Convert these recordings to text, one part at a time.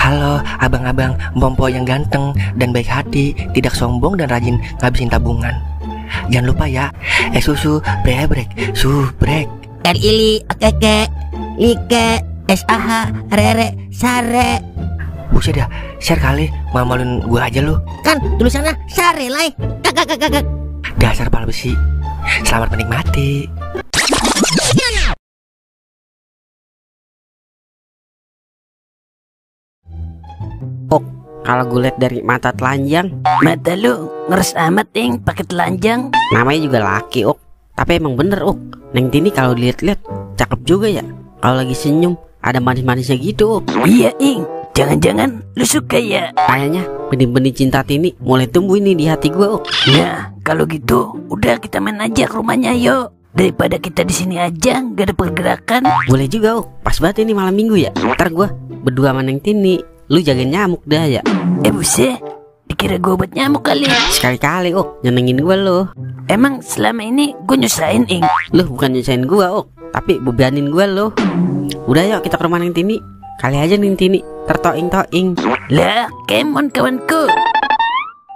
Halo abang-abang Bompo yang ganteng dan baik hati, tidak sombong dan rajin ngabisin tabungan. Jangan lupa ya, susu brebrek, subrek. Ili, okeke, like, SAH, rere, sare. Buset dah, share kali, malu-maluin gua aja lu. Kan tulisannya sare lai. Kakak. Dasar pala besi. Selamat menikmati. Oh, kalau gue liat dari mata telanjang. Mata lu ngeres amat Ing, pakai telanjang. Namanya juga laki, Ok. Tapi emang bener, Ok. Neng Tini kalau dilihat-lihat cakep juga ya. Kalau lagi senyum ada manis-manisnya gitu, Ok. Iya Ing, jangan-jangan lu suka ya? Kayaknya benih-benih cinta Tini mulai tumbuh ini di hati gue, Ok. Ya, kalau gitu udah kita main aja ke rumahnya yuk. Daripada kita di sini aja gak ada pergerakan. Boleh juga, Ok. Pas banget ini malam minggu ya. Ntar gue berdua sama Neng Tini, lu jagain nyamuk dah ya. Buset, dikira gue obat nyamuk kali. Sekali-kali, Ok, nyenengin gue lo. Emang selama ini gue nyusahin Ing? Lu bukan nyusahin gue, Ok, tapi bebanin gue lo. Udah yuk kita ke rumah Neng Tini. Kali aja Neng Tini tertoing-toing. Lah, kemon kawanku.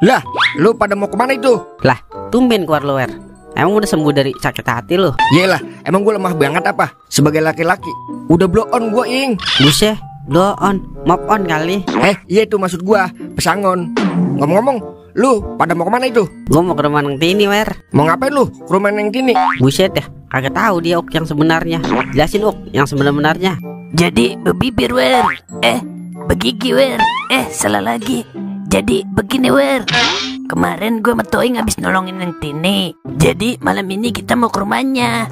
Lah, lu pada mau kemana itu? Lah, tumben keluar lo, Wer. Emang udah sembuh dari sakit hati lo? Yelah, emang gue lemah banget apa? Sebagai laki-laki udah blow on gue Ing. Buset, blow on, mop on kali. Iya itu maksud gue, pesangon. Ngomong-ngomong, lu pada mau kemana itu? Gue mau ke rumah Neng Tini, Wer. Mau ngapain lu ke rumah Neng Tini? Buset dah, kagak tahu dia, Ok, yang sebenarnya. Jelasin, Ok, yang sebenarnya. Jadi bebibir Wer. Begigi Wer. Salah lagi. Jadi begini Wer. Kemarin gue sama Toing habis nolongin Neng Tini. Jadi malam ini kita mau ke rumahnya.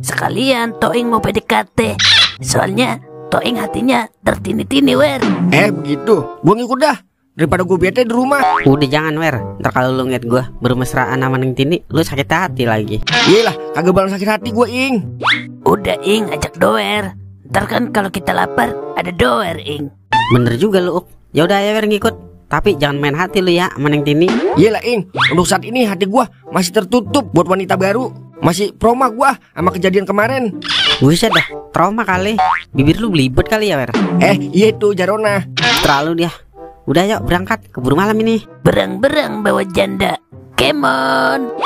Sekalian Toing mau PDKT. Soalnya Toing hatinya tertini-tini Wer. Begitu. Gue ngikut dah. Daripada gue bete di rumah. Udah jangan, Wer. Ntar kalau lu ngeliat gue bermesraan sama Neng Tini, lu sakit hati lagi. Iyalah, kagak bakal sakit hati gue Ing. Udah Ing, ajak doer. Ntar kan kalau kita lapar ada doer Ing. Bener juga lu, Ok. Ya udah ya, Wer, ngikut. Tapi jangan main hati lu ya sama Neng Tini. Iyalah Ing, untuk saat ini hati gue masih tertutup buat wanita baru. Masih trauma gue sama kejadian kemarin. Buset dah, trauma kali. Bibir lu belibet kali ya, Wer. Iya itu Jarona. Terlalu dia. Udah yuk berangkat, keburu malam ini. Berang-berang bawa janda. Kemon.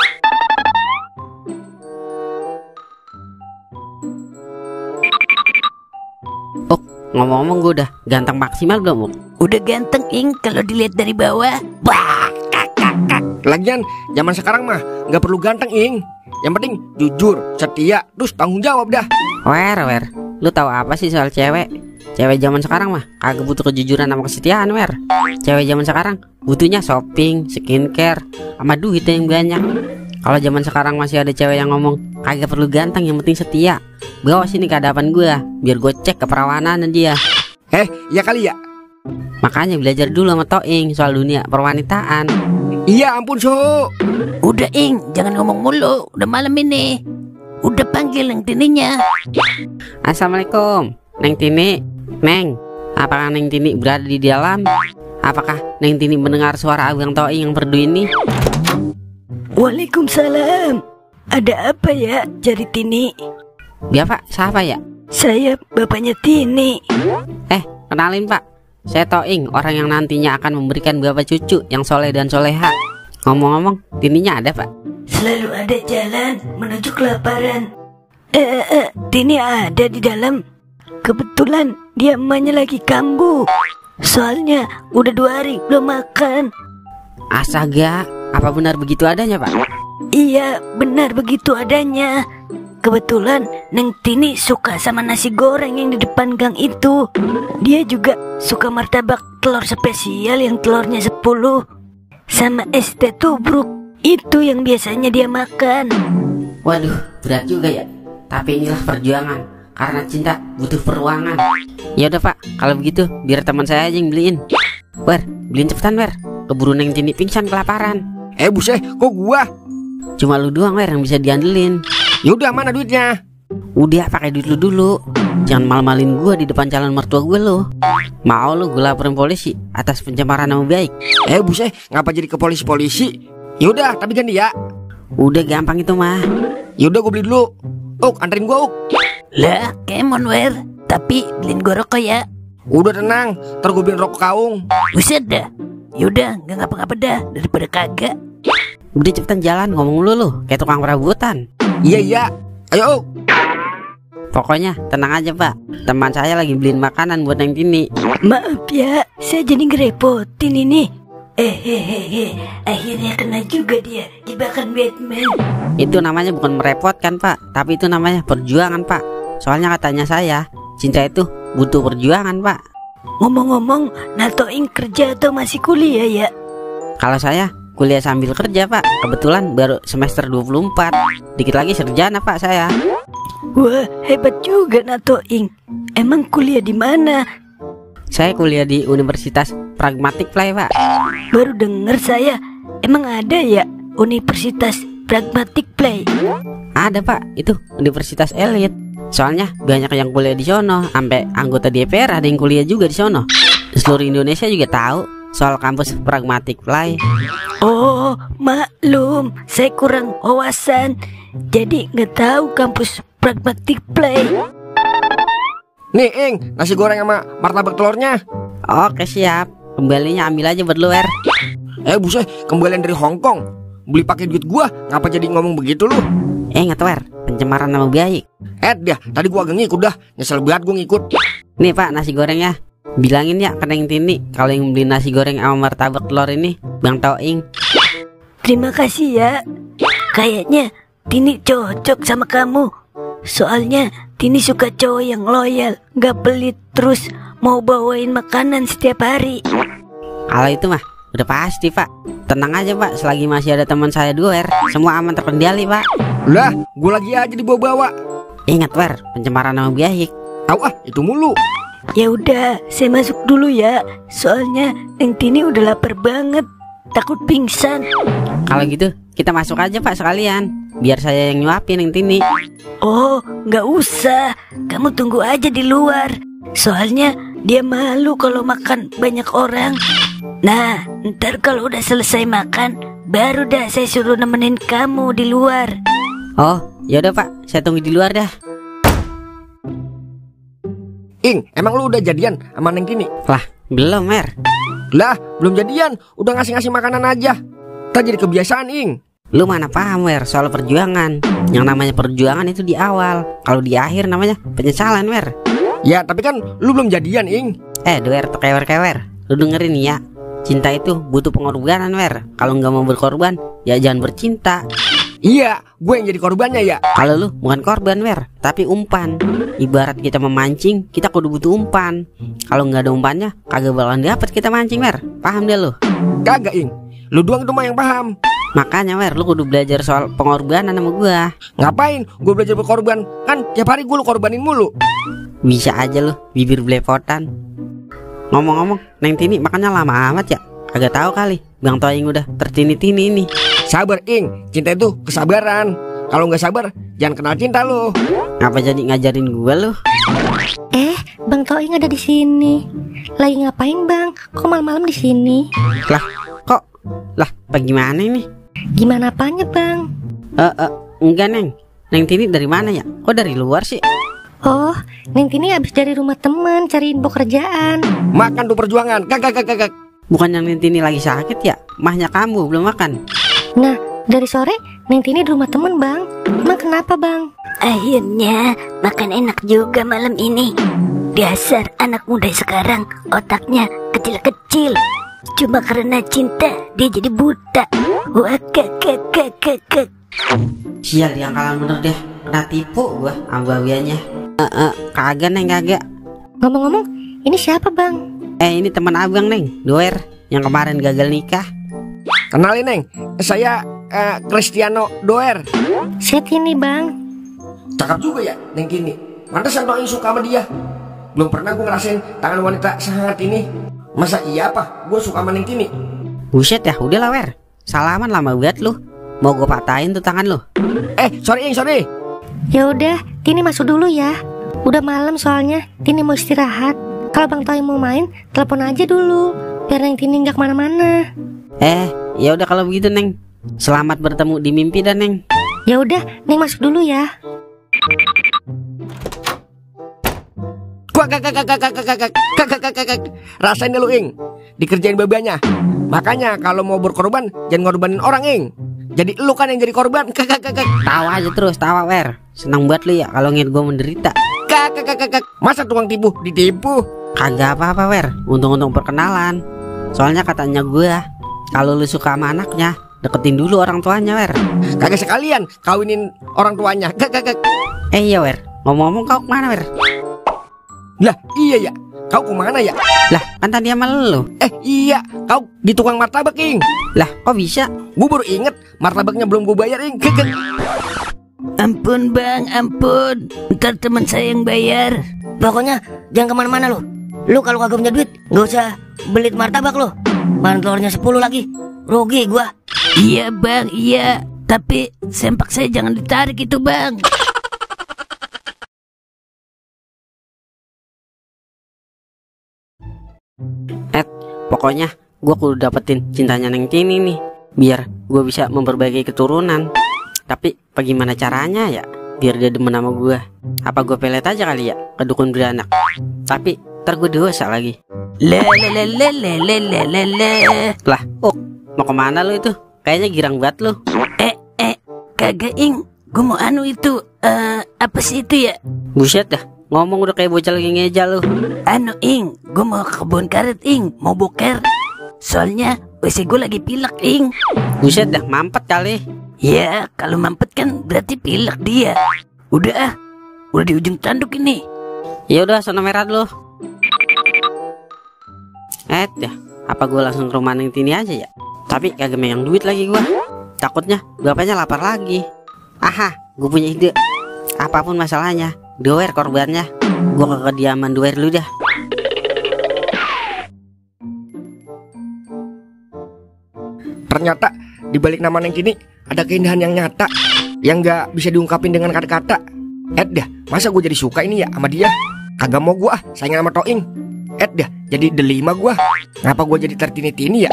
Ok, ngomong-ngomong gue udah ganteng maksimal belum, Ok? Udah ganteng Ing kalau dilihat dari bawah. Wah, Lagian zaman sekarang mah nggak perlu ganteng Ing. Yang penting jujur, setia, terus tanggung jawab dah. Wer, lu tahu apa sih soal cewek? Cewek zaman sekarang mah kagak butuh kejujuran sama kesetiaan, Wer. Cewek zaman sekarang butuhnya shopping, skincare, sama duit yang banyak. Kalau zaman sekarang masih ada cewek yang ngomong kagak perlu ganteng, yang penting setia. Bawa sini ke hadapan gue, biar gue cek keperawanan dia. Ya kali ya. Makanya belajar dulu sama Toing soal dunia perwanitaan. Iya ampun so. Udah Ing, jangan ngomong mulu. Udah malam ini. Udah panggil Neng Tininya. Assalamualaikum, Neng Tini. Neng, apakah Neng Tini berada di dalam? Apakah Neng Tini mendengar suara Abang Toing yang merdu ini? Waalaikumsalam. Ada apa ya, Jari Tini? Dia Pak, siapa ya? Saya bapaknya Tini. Kenalin Pak, saya Toing, orang yang nantinya akan memberikan bapak cucu yang soleh dan soleha. Ngomong-ngomong, Tininya ada Pak? Selalu ada jalan menuju kelaparan. Tini ada di dalam. Kebetulan dia emaknya lagi kambuh. Soalnya udah 2 hari belum makan. Astaga, apa benar begitu adanya Pak? Iya, benar begitu adanya. Kebetulan Neng Tini suka sama nasi goreng yang di depan gang itu. Dia juga suka martabak telur spesial yang telurnya 10. Sama es teh tubruk. Itu yang biasanya dia makan. Waduh, berat juga ya. Tapi inilah perjuangan. Karena cinta butuh peruangan. Ya udah Pak, kalau begitu biar teman saya aja yang beliin. Wer, beliin cepetan Wer. Keburu Neng Tini pingsan kelaparan. Buset, kok gua? Cuma lu doang Wer yang bisa diandelin. Yaudah mana duitnya? Udah pakai duit lu dulu. Jangan mal-malin gua di depan calon mertua gue lo. Mau lu gue laporin polisi atas pencemaran nama baik. Buset, ngapa jadi ke polisi? Yaudah, tapi ganti ya. Udah gampang itu mah. Yaudah gue beli dulu. Anterin gua Lah, kemon Wer. Tapi beliin gue rokok ya. Udah tenang, ntar gue beliin rokok kaung. Buset dah. Yaudah, nggak ngapa-ngapa dah daripada kagak. Udah cepetan jalan, ngomong lu kayak tukang perabotan. Iya, ayo. Pokoknya tenang aja pak, teman saya lagi beliin makanan buat Neng Tini. Maaf ya, saya jadi ngerepotin ini. Akhirnya kena juga dia jebakan Batman. Itu namanya bukan merepotkan pak, tapi itu namanya perjuangan pak. Soalnya katanya saya, cinta itu butuh perjuangan pak. Ngomong-ngomong, Natoing kerja atau masih kuliah ya? Kalau saya kuliah sambil kerja pak, kebetulan baru semester 24. Dikit lagi sarjana pak saya. Wah, hebat juga Natoing. Emang kuliah di mana? Saya kuliah di Universitas Pragmatic Play pak. Baru denger saya. Emang ada ya Universitas Pragmatic Play? Ada pak, itu universitas elit. Soalnya banyak yang kuliah di sono, sampai anggota DPR ada yang kuliah juga di sono. Seluruh Indonesia juga tahu soal kampus Pragmatic Play. Oh, maklum, saya kurang wawasan, jadi nggak tahu kampus Pragmatic Play. Nih, Ing, nasi goreng sama martabak telurnya. Oke siap, kembalinya ambil aja buat lu Er. Buset, kembalian dari Hong Kong. Beli pakai duit gua, ngapa jadi ngomong begitu lu? Ingat Wer, pencemaran nama baik. Dah, tadi gua agak ngikut dah. Nyesel banget gua ngikut. Nih pak, nasi gorengnya. Bilangin ya ke Neng Tini kalau yang beli nasi goreng sama martabak telur ini Bang Toing. Terima kasih ya. Kayaknya Tini cocok sama kamu. Soalnya Tini suka cowok yang loyal, gak pelit, terus mau bawain makanan setiap hari. Kalau itu mah udah pasti pak. Tenang aja pak, selagi masih ada teman saya dua Er, semua aman terkendali pak. Lah, gua lagi aja dibawa-bawa. Ingat Wer, pencemaran nama baik. Itu mulu. Ya udah, saya masuk dulu ya. Soalnya Neng Tini udah lapar banget, takut pingsan. Kalau gitu kita masuk aja pak sekalian, biar saya yang nyuapin Neng Tini. Oh, nggak usah. Kamu tunggu aja di luar. Soalnya dia malu kalau makan banyak orang. Nah, ntar kalau udah selesai makan, baru dah saya suruh nemenin kamu di luar. Oh, yaudah pak, saya tunggu di luar dah. Ing, emang lu udah jadian sama Neng Tini? Lah, belum Er. Lah, belum jadian, udah ngasih-ngasih makanan aja. Ntar jadi kebiasaan, Ing. Lu mana paham Wer soal perjuangan. Yang namanya perjuangan itu di awal, kalau di akhir namanya penyesalan Wer. Ya, tapi kan lu belum jadian, Ing. Doer kewer-kewer, lu dengerin ya. Cinta itu butuh pengorbanan Wer. Kalau nggak mau berkorban, ya jangan bercinta. Iya, gue yang jadi korbannya ya. Kalau lu bukan korban Wer, tapi umpan. Ibarat kita memancing, kita kudu butuh umpan. Kalau nggak ada umpannya, kagak bakalan dapet kita mancing Wer. Paham deh lu? Kagak, Ing. Lu doang itu mah yang paham. Makanya Wer, lu kudu belajar soal pengorbanan sama gua. Ngapain gue belajar berkorban? Kan tiap hari gue lu korbanin mulu. Bisa aja lu, bibir belepotan. Ngomong-ngomong, Neng Tini makannya lama amat ya? Kagak tahu kali, Bang Toing udah tertini-tini nih. Sabar, Ing. Cinta itu kesabaran. Kalau nggak sabar, jangan kenal cinta lu. Ngapa jadi ngajarin gua lu? Bang Toing ada di sini. Lagi ngapain Bang? Kok malam-malam di sini? Lah, kok? Lah, bagaimana ini? Gimana apanya Bang? Enggak Neng. Neng Tini dari mana ya? Kok dari luar sih? Oh, Neng Tini habis dari rumah teman cari info kerjaan. Makan tuh perjuangan. Kagak. Bukan yang Neng Tini lagi sakit ya? Mahnya kamu belum makan. Nah, dari sore Neng Tini di rumah teman Bang. Emang kenapa Bang? Akhirnya makan enak juga malam ini. Dasar anak muda sekarang otaknya kecil-kecil. Cuma karena cinta dia jadi buta. Wah, kek. Sial, yang kalah bener deh. Kena tipu gua ambawiannya. Kagak Neng, kagak. Ngomong-ngomong, ini siapa Bang? Ini teman abang Neng, Doer, yang kemarin gagal nikah. Kenalin, Neng. Saya Cristiano Doer. Set ini Bang. Cakep juga ya, Neng Tini. Mantesan Toing suka sama dia. Belum pernah gue ngerasain tangan wanita sehangat ini. Masa iya apa? Gue suka sama Neng Tini. Buset ya, udahlah Wer. Salaman lama banget lu. Mau gue patahin tuh tangan lu. Sorry. Ya udah, Tini masuk dulu ya. Udah malam soalnya, Tini mau istirahat. Kalau Bang Toing mau main, telepon aja dulu, biar Neng Tini nggak kemana-mana. Ya udah kalau begitu Neng. Selamat bertemu di mimpi dan Neng. Ya udah, Neng masuk dulu ya. Rasain dulu ing, dikerjain babanya. Makanya kalau mau berkorban jangan ngorbanin orang ing. Jadi lu kan yang jadi korban. Tawa aja terus, tawa Wer. Senang buat lu ya kalau ngeliat gue menderita. Masa tukang tipu ditipu? Kagak apa-apa Wer, untung-untung perkenalan. Soalnya katanya gue, kalau lu suka sama anaknya, deketin dulu orang tuanya Wer. Kagak sekalian kawinin orang tuanya. Iya Wer, ngomong-ngomong kau kemana Wer? Lah iya ya, kau kemana ya? Lah kan tadi sama lu. Iya, kau di tukang martabak ing. Lah kok bisa? Gue baru inget martabaknya belum gue bayar ing. Ampun bang, ampun. Ntar teman saya yang bayar. Pokoknya jangan kemana-mana lu. Lu kalau kagak punya duit gak usah beli martabak lu. Mana telurnya 10 lagi. Rugi gua. Iya bang, iya. Tapi sempak saya jangan ditarik itu bang. Pokoknya gue kudu dapetin cintanya Neng Tini nih, biar gue bisa memperbaiki keturunan. Tapi bagaimana caranya ya biar dia demen sama gue? Apa gue pelet aja kali ya ke dukun beranak? Tapi ntar gue dosa lagi. Lah, mau kemana lu itu? Kayaknya girang banget lu. Kagak ing, gue mau anu itu, apa sih itu ya? Buset dah, ngomong udah kayak bocah lagi ngeja lu. Anu ing, gue mau ke kebun karet ing, mau boker. Soalnya WC gue lagi pilek ing. Buset dah, mampet kali. Ya, kalau mampet kan berarti pilek dia. Udah di ujung tanduk ini. Ya udah, sono merah dulu. Ya, apa gue langsung ke rumah Neng Tini aja ya? Tapi kagak megang duit lagi gue. Takutnya bapaknya lapar lagi. Aha, gue punya ide. Apapun masalahnya, doer korbannya. Gue ke kediaman doer dulu dah. Ternyata di balik nama Neng Tini ada keindahan yang nyata yang gak bisa diungkapin dengan kata-kata. Dah, masa gue jadi suka ini ya sama dia? Kagak mau gue saingan sama Toing. Dah, jadi delima gue. Ngapa gue jadi tertini-tini ya?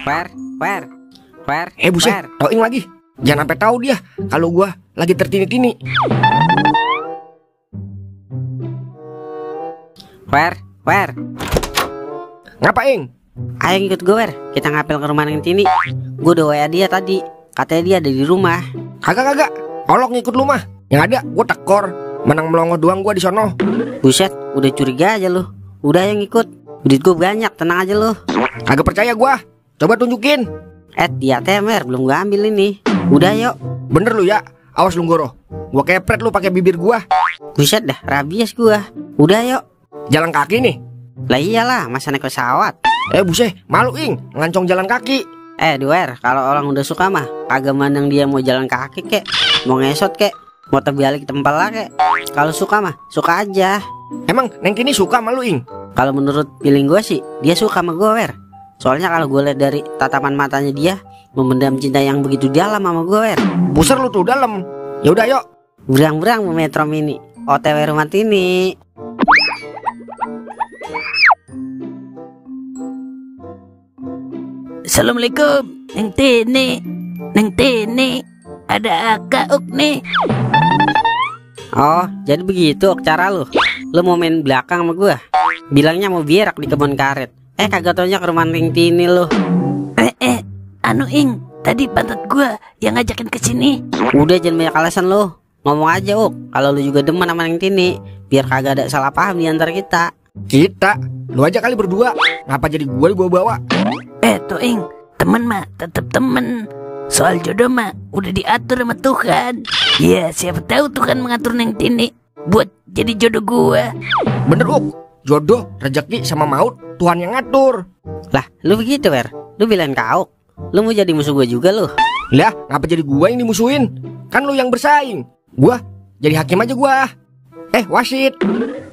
Wer. Buset, Toing lagi. Jangan sampai tahu dia kalau gue lagi tertini-tini. Wer. Ngapain? Ayo ikut gue Wer, kita ngapel ke rumah Neng Tini. Gue udah WA dia tadi, katanya dia ada di rumah. Kagak. Olok ngikut lu mah. Yang ada gue tekor. Menang melongo doang gue di sono. Buset, udah curiga aja lu. Udah yang ikut. Duit gue banyak, tenang aja lu. Kagak percaya gue. Coba tunjukin. Dia temer, belum gue ambil ini. Udah yuk. Bener lu ya. Awas lu Goro. Gue kepret lu pakai bibir gue. Buset dah, rabies gue. Udah yuk. Jalan kaki nih. Lah iyalah, masa naik pesawat. Buset, malu ing ngancong jalan kaki. Duer, kalau orang udah suka mah kagak mandang dia mau jalan kaki kek, mau ngesot kek, mau terbalik tempel lah kek. Kalau suka mah suka aja. Emang Neng Tini suka sama lu ing? Kalau menurut feeling gue sih dia suka sama gue Wer. Soalnya kalau gue lihat dari tatapan matanya dia memendam cinta yang begitu dalam sama gue Wer. Buser lu tuh dalam. Ya udah yuk. Berang-berang Metro Mini OTW rumah Tini. Assalamualaikum, Neng Tini, ada Kak Uk nih. Oh, jadi begitu cara lu. Lu mau main belakang sama gua. Bilangnya mau berak di kebun karet. Kagak taunya ke rumah Neng Tini lu. Anu ing, tadi pantat gua yang ngajakin ke sini. Udah jangan banyak alasan lu. Ngomong aja Uk, kalau lu juga demen sama Neng Tini, biar kagak ada salah paham di antara kita. Lu aja kali berdua. Ngapa jadi gua dibawa-bawa? Toing, temen mah tetep temen. Soal jodoh mah udah diatur sama Tuhan. Ya siapa tahu Tuhan mengatur Neng Tini buat jadi jodoh gua. Bener Uk, jodoh, rezeki sama maut Tuhan yang ngatur. Lah, lu begitu Wer. Lu bilang kau, lu mau jadi musuh gua juga lu. Lah, ngapa jadi gua yang dimusuhin? Kan lu yang bersaing. Gua jadi hakim aja gua. Wasit.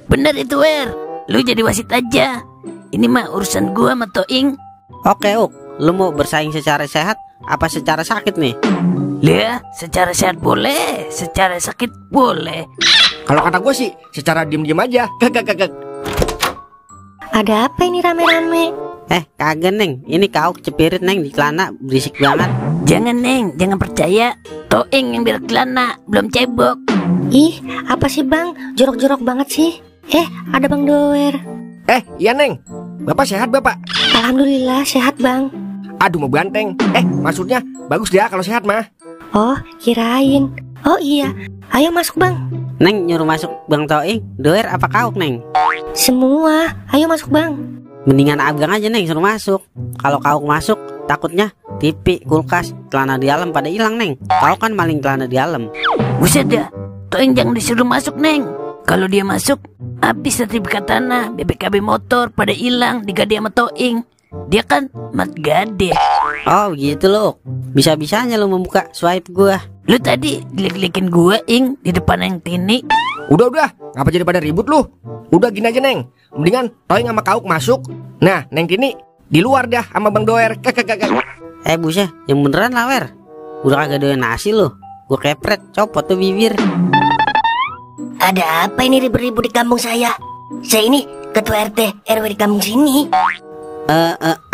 Bener itu Wer. Lu jadi wasit aja. Ini mah urusan gua sama Toing. Oke Uk, lu mau bersaing secara sehat apa secara sakit nih? Lah, secara sehat boleh, secara sakit boleh. Kalau kata gue sih, secara diem-diem aja. Kagak. Ada apa ini rame-rame? Kagak Neng, ini kau kecepirit Neng di celana, berisik banget. Jangan Neng, jangan percaya. Toing yang berak celana, belum cebok. Ih, apa sih Bang? Jorok-jorok banget sih. Ada Bang Doer. Iya Neng. Bapak sehat Bapak? Alhamdulillah sehat Bang. Aduh mau banteng. Maksudnya bagus dia kalau sehat mah. Oh, kirain. Oh iya, ayo masuk Bang. Neng nyuruh masuk Bang Toing, Doer apa Kauk Neng? Semua, ayo masuk Bang. Mendingan abang aja Neng suruh masuk. Kalau Kauk masuk, takutnya TV, kulkas, celana di dalam pada hilang Neng. Kauk kan maling celana di dalam. Buset dah, Toing jangan disuruh masuk Neng. Kalau dia masuk, habis sertifikat tanah, BPKB motor pada hilang digade sama Toing. Dia kan mat gade. Oh gitu loh. Bisa-bisanya lo membuka swipe gua. Lu tadi lik-likin gua Ing di depan yang Tini. Udah, ngapa jadi pada ribut lu? Udah gini aja Neng, mendingan Toing sama Kauk masuk. Nah, Neng Tini di luar dah sama Bang Doer. Buset, yang beneran lah Wer. Udah kagak doyan nasi lo. Gua kepret, copot tuh bibir. Ada apa ini ribut-ribut di kampung saya? Saya ini ketua RT RW di kampung sini.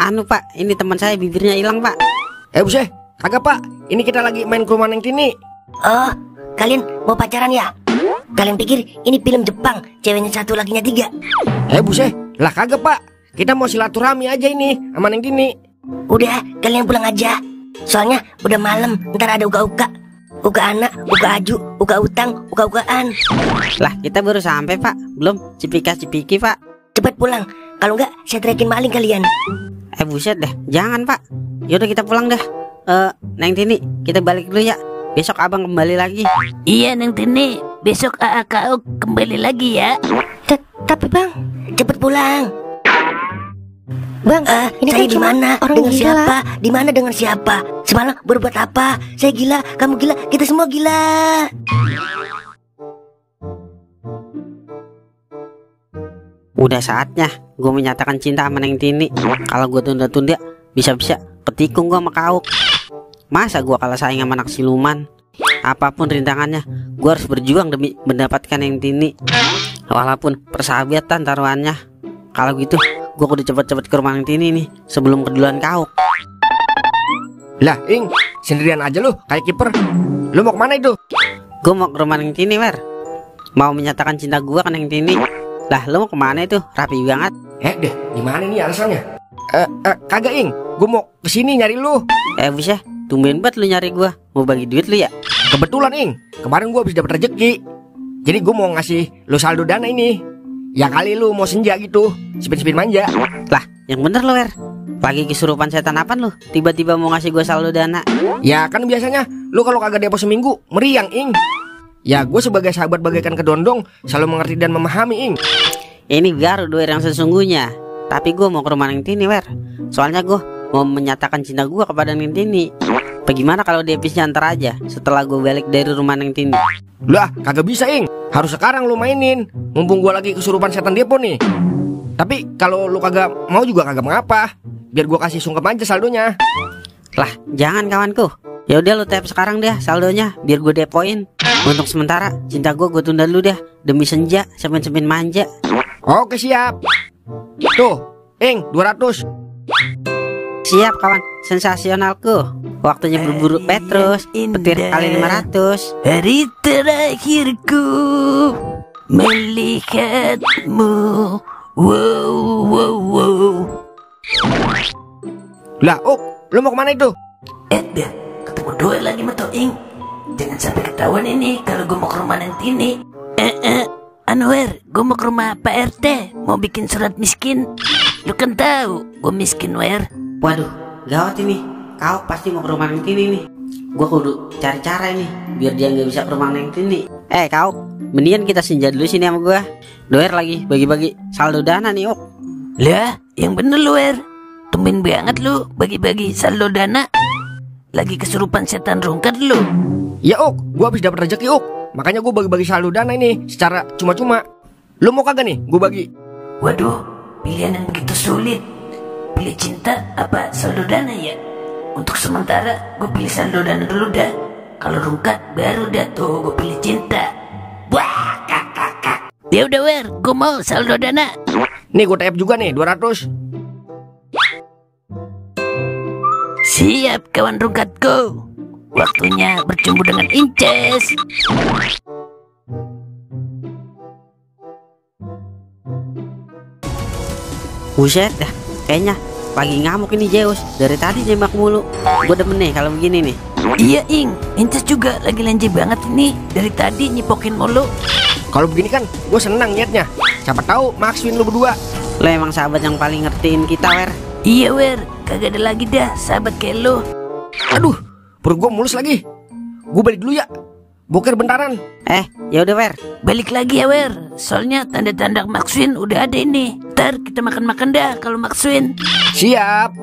Anu Pak, ini teman saya bibirnya hilang Pak. Buset, kagak Pak. Ini kita lagi main ke rumah Neng Tini. Oh, kalian mau pacaran ya? Kalian pikir ini film Jepang, ceweknya 1 lakinya 3? Buset, lah kagak Pak. Kita mau silaturahmi aja ini sama Neng Tini. Udah, kalian pulang aja. Soalnya udah malam, ntar ada uka-uka. Uka anak, uka aju, uka utang, uka-ukaan. Lah kita baru sampai Pak, belum cipika-cipiki Pak. Cepet pulang, kalau enggak saya teriakin maling kalian. Buset dah, jangan Pak. Yaudah kita pulang dah. Neng Tini, kita balik dulu ya. Besok abang kembali lagi. Iya Neng Tini, besok Kauk kembali lagi ya. Tapi Bang, cepet pulang. Bang, ini saya kan di mana? Dengan gila. siapa? Di mana dengan siapa? Semalam berbuat apa? Saya gila, kamu gila, kita semua gila. Udah saatnya gue menyatakan cinta sama Neng Tini. Kalau gue tunda-tunda, bisa-bisa ketikung gue sama Kauk. Masa gue kalah saing sama anak siluman? Apapun rintangannya, gue harus berjuang demi mendapatkan Neng Tini. Walaupun persahabatan taruhannya. Kalau gitu, gue kudu cepet-cepet ke rumah Neng Tini nih, sebelum keduluan Kauk. Lah Ing, sendirian aja lu kayak kiper. Lu mau kemana itu? Gue mau ke rumah Neng Tini Wer. Mau menyatakan cinta gue ke Neng Tini. Lah lu mau kemana itu? Rapi banget. Deh, gimana nih alasannya? Kagak Ing, gue mau kesini nyari lu. Buset, tumben banget lu nyari gue. Mau bagi duit lu ya? Kebetulan Ing, kemarin gue habis dapet rezeki. Jadi gue mau ngasih lu saldo dana ini. Ya kali lu mau senja gitu, spin-spin manja. Lah, yang bener lu Wer. Lagi kesurupan setan apaan lu? Tiba-tiba mau ngasih gue saldo dana. Ya kan biasanya lu kalau kagak depo seminggu meriang Ing. Ya gue sebagai sahabat bagaikan kedondong selalu mengerti dan memahami Ing. Ini baru Doer yang sesungguhnya. Tapi gue mau ke rumah Neng Tini Wer. Soalnya gue mau menyatakan cinta gue kepada Neng Tini. Bagaimana kalau di episnya antar aja setelah gue balik dari rumah Neng Tini? Lah kagak bisa Ing, harus sekarang lu mainin. Mumpung gue lagi kesurupan setan depo nih. Tapi kalau lu kagak mau juga kagak mengapa. Biar gue kasih sungkem aja saldonya. Lah jangan kawanku. Ya udah lu tap sekarang deh saldonya biar gue depoin. Untuk sementara cinta gue tunda dulu deh demi senja semen-semen manja. Oke siap. Tuh Ing 200. Siap kawan, sensasionalku. Waktunya berburu Petrus, petir kali 500. Hari terakhirku melihatmu. Wow. Lah lu mau kemana itu? Dah ketemu dua lagi sama Toing. Jangan sampai ketahuan ini kalau gue mau ke rumah Neng Tini. Anwar, gue mau ke rumah Pak RT. Mau bikin surat miskin. Lu kan tahu gue miskin Wer. Waduh, gawat ini. Kau pasti mau ke rumah Neng Tini nih. Gua kudu cari cara ini biar dia nggak bisa ke rumah Neng Tini. Kau, mendingan kita senja dulu sini sama gua. Doer lagi bagi-bagi saldo dana nih, Ok. Lah, yang bener lu Wer. Tumben banget lu bagi-bagi saldo dana. Lagi kesurupan setan rungkat lu. Ya Ok, gua habis dapat rezeki Ok. Makanya gua bagi-bagi saldo dana ini secara cuma-cuma. Lu mau kagak nih gua bagi? Waduh, pilihan yang begitu sulit. Pilih cinta apa saldo dana ya? Untuk sementara gue pilih saldo dana dulu dah. Kalau rungkat baru dah tuh gue pilih cinta. Wah, kakak. Ya udah Wer, gue mau saldo dana. Nih gue tap juga nih 200. Siap kawan rungkatku. Waktunya bercumbu dengan Inces. Buset dah, kayaknya lagi ngamuk ini Zeus. Dari tadi nembak mulu. Gue demen nih kalau begini nih. Iya Ing, Inces juga lagi lenje banget ini. Dari tadi nyipokin mulu. Kalau begini kan gue senang niatnya. Siapa tahu maksuin lu berdua. Lo emang sahabat yang paling ngertiin kita, Wer. Iya Wer, kagak ada lagi dah sahabat kayak lo. Aduh, perut gue mulus lagi. Gue balik dulu ya. Boker bentaran. Ya udah Wer. Balik lagi ya Wer, soalnya tanda-tanda maksuin udah ada ini. Ntar kita makan-makan dah kalau maksuin. Siap.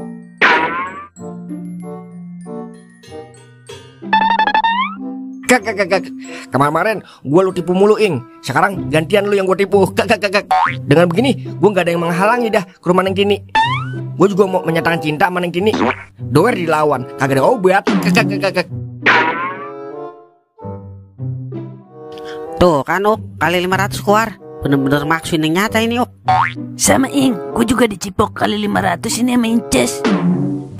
Kak. Kemarin gue lu tipu mulu Ing. Sekarang gantian lu yang gue tipu. Kak. Dengan begini gue nggak ada yang menghalangi dah ke rumah Neng Tini. Gue juga mau menyatakan cinta sama Neng Tini. Doer dilawan, kagak ada obat. Kak. Tuh kan Ok, kali 500 keluar. Bener-bener maksuin yang nyata ini Ok. Sama Ing, gue juga dicipok kali 500 ini sama Inces.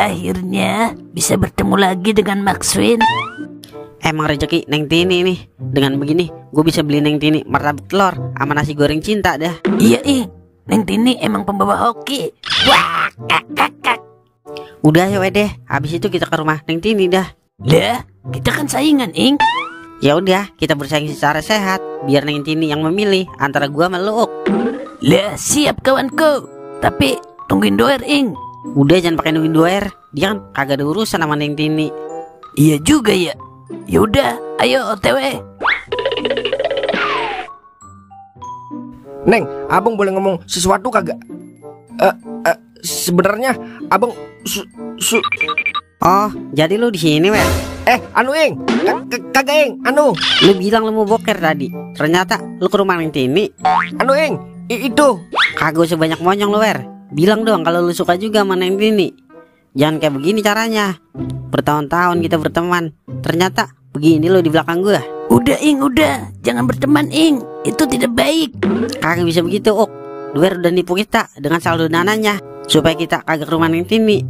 Akhirnya bisa bertemu lagi dengan Maxwin. Emang rezeki Neng Tini nih. Dengan begini gue bisa beli Neng Tini martabak telur sama nasi goreng cinta dah. Iya Ing, Neng Tini emang pembawa hoki. Wah, kak. Udah ya deh, habis itu kita ke rumah Neng Tini dah. Lah, kita kan saingan Ing. Ya udah, kita bersaing secara sehat biar Neng Tini yang memilih antara gua sama lu Ok. Lah, siap kawanku. Tapi tungguin Doer Ing. Udah jangan pakai nungguin Doer. Dia kan kagak ada urusan sama Neng Tini. Iya juga ya. Ya udah, ayo OTW. Neng, abang boleh ngomong sesuatu kagak? Sebenarnya abang Oh, jadi lu di sini, Wer? Anu Ing, kagak Ing, anu. Lu bilang lu mau boker tadi. Ternyata lu ke rumah Neng Tini. Anu Ing, itu. Kagak usah banyak monyong lu, Wer. Bilang dong kalau lu suka juga sama Neng Tini. Jangan kayak begini caranya. Bertahun-tahun kita berteman, ternyata begini lu di belakang gua. Udah Ing, udah. Jangan berteman Ing. Itu tidak baik. Kagak bisa begitu, Ok. Doer udah nipu kita dengan saldo dananya supaya kita kagak ke rumah Neng Tini.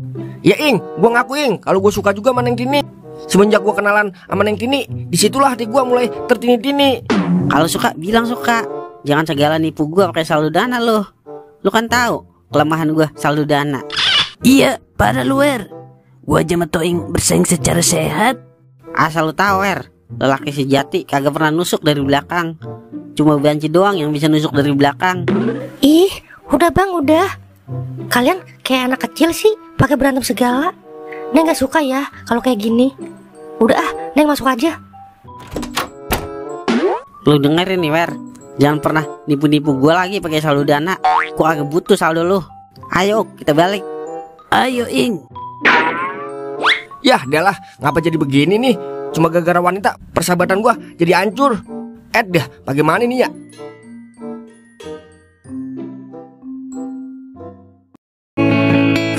Ya Ing, gua ngaku Ing, kalau gua suka juga sama Neng Tini. Semenjak gua kenalan sama Neng Tini, disitulah hati gua mulai tertini-tini. Kalau suka bilang suka. Jangan segala nipu gua pakai saldo dana lo. Lu kan tahu kelemahan gua saldo dana. Iya, parah lu Wer. Gua aja sama Toing bersaing secara sehat. Asal lu tahu, Wer, lelaki sejati kagak pernah nusuk dari belakang. Cuma banci doang yang bisa nusuk dari belakang. Ih, udah Bang, udah. Kalian kayak anak kecil sih, pakai berantem segala. Neng gak suka ya kalau kayak gini. Udah Neng masuk aja. Lu dengerin nih, Wer. Jangan pernah nipu-nipu gua lagi pakai saldo dana. Gua agak butuh saldo lu. Ayo, kita balik. Ayo Ing. Yah, dah, ngapa jadi begini nih? Cuma gara-gara wanita, persahabatan gua jadi hancur. Dah, bagaimana ini ya?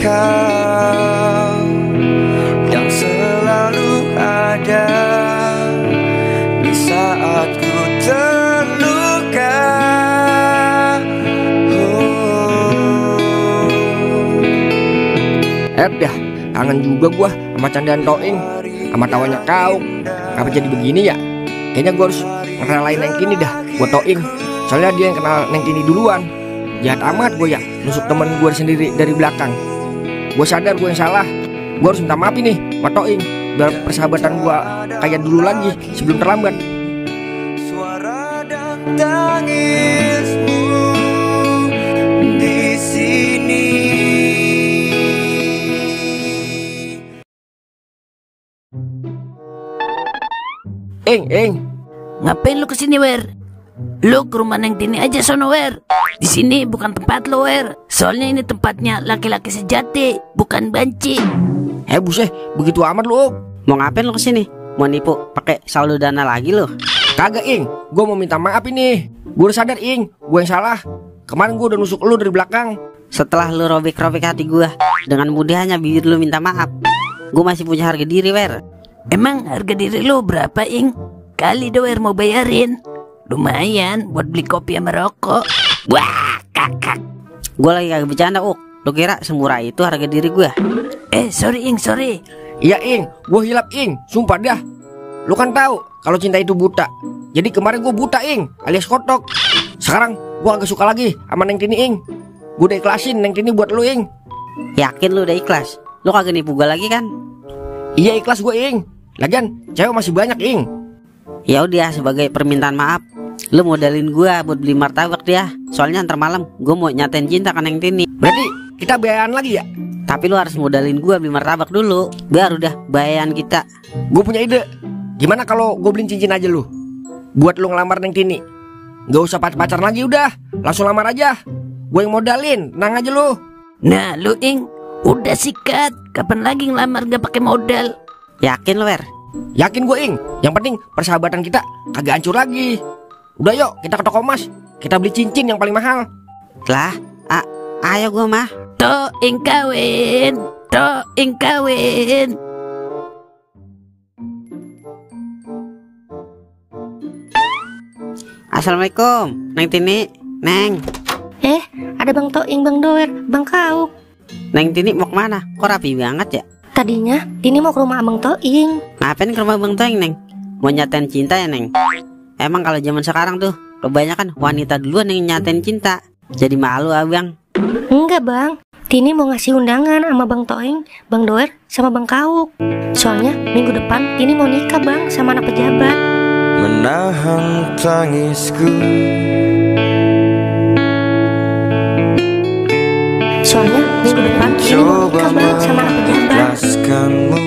Kau yang selalu ada di saat ku terluka. Dah, kangen juga gua sama candaan Toing, sama tawanya kau. Ngapa jadi begini ya? Kayaknya gua harus ngerelain Neng Tini dah buat Toing. Soalnya dia yang kenal Neng Tini duluan. Jahat amat gue ya, nusuk temen gue sendiri dari belakang. Gue sadar gue yang salah. Gue harus minta maaf ini sama Toing, biar persahabatan gue kayak dulu lagi sebelum terlambat. Suara dan tangismu di sini. Ing. Ngapain lu kesini Wer? Lu ke rumah Neng Tini aja sono Wer. Di sini bukan tempat lo Wer. Soalnya ini tempatnya laki-laki sejati, bukan banci. Buset, begitu amat lu. Mau ngapain lu kesini? Mau nipu pakai saldo dana lagi lu? Kagak Ing, gue mau minta maaf ini. Gue udah sadar Ing, gue yang salah. Kemarin gue udah nusuk lu dari belakang. Setelah lu robek-robek hati gua dengan mudahnya bibir lu minta maaf, gua masih punya harga diri, Wer. Emang harga diri lu berapa Ing? Kali Doer mau bayarin. Lumayan buat beli kopi sama rokok. Wah, kakak. Gua lagi kagak bercanda, Ok. Lu kira semurah itu harga diri gua? Sorry Ing, sorry. Iya Ing, gue hilap Ing, sumpah dah. Lu kan tahu kalau cinta itu buta. Jadi kemarin gue buta Ing, alias kotok. Sekarang gue agak suka lagi sama Neng Tini Ing. Gue udah ikhlasin Neng Tini buat lu, Ing. Yakin lu udah ikhlas? Lu kagak nipu gue lagi kan? Iya ikhlas gue, Ing. Lagian cewek masih banyak, Ing. Ya udah, sebagai permintaan maaf, lu modalin gue buat beli martabak dia. Soalnya ntar malam gue mau nyatain cinta ke Neng Tini. Berarti kita bayaran lagi ya? Tapi lu harus modalin gue beli martabak dulu, baru dah bayaran kita. Gue punya ide. Gimana kalau gue beliin cincin aja lu? Buat lu ngelamar Neng Tini. Gak usah pacar lagi udah. Langsung lamar aja. Gue yang modalin, tenang aja lu. Nah lu Ing, udah sikat. Kapan lagi ngelamar gak pakai modal? Yakin lu, Wer? Yakin gue, Ing. Yang penting persahabatan kita kagak hancur lagi. Udah yuk kita ke toko emas. Kita beli cincin yang paling mahal. Lah, ayo gue mah. To ing kawin, to ing kawin. Assalamualaikum, Neng Tini. Neng. Ada Bang Toing, Bang Doer, Bang Kauk. Neng Tini mau kemana? Kok rapi banget ya? Tadinya Tini mau ke rumah Abang Toing. Ngapain ke rumah Bang Toing, Neng? Mau nyatain cinta ya, Neng? Emang kalau zaman sekarang tuh kebanyakan wanita duluan yang nyatain cinta. Jadi malu, Abang. Enggak Bang, Tini mau ngasih undangan sama Bang Toing, Bang Doer, sama Bang Kauk. Soalnya minggu depan Tini mau nikah Bang sama anak pejabat. Menahan tangisku, Soalnya minggu depan Tini mau nikah Bang sama anak pejabat. mengikhlaskanmu.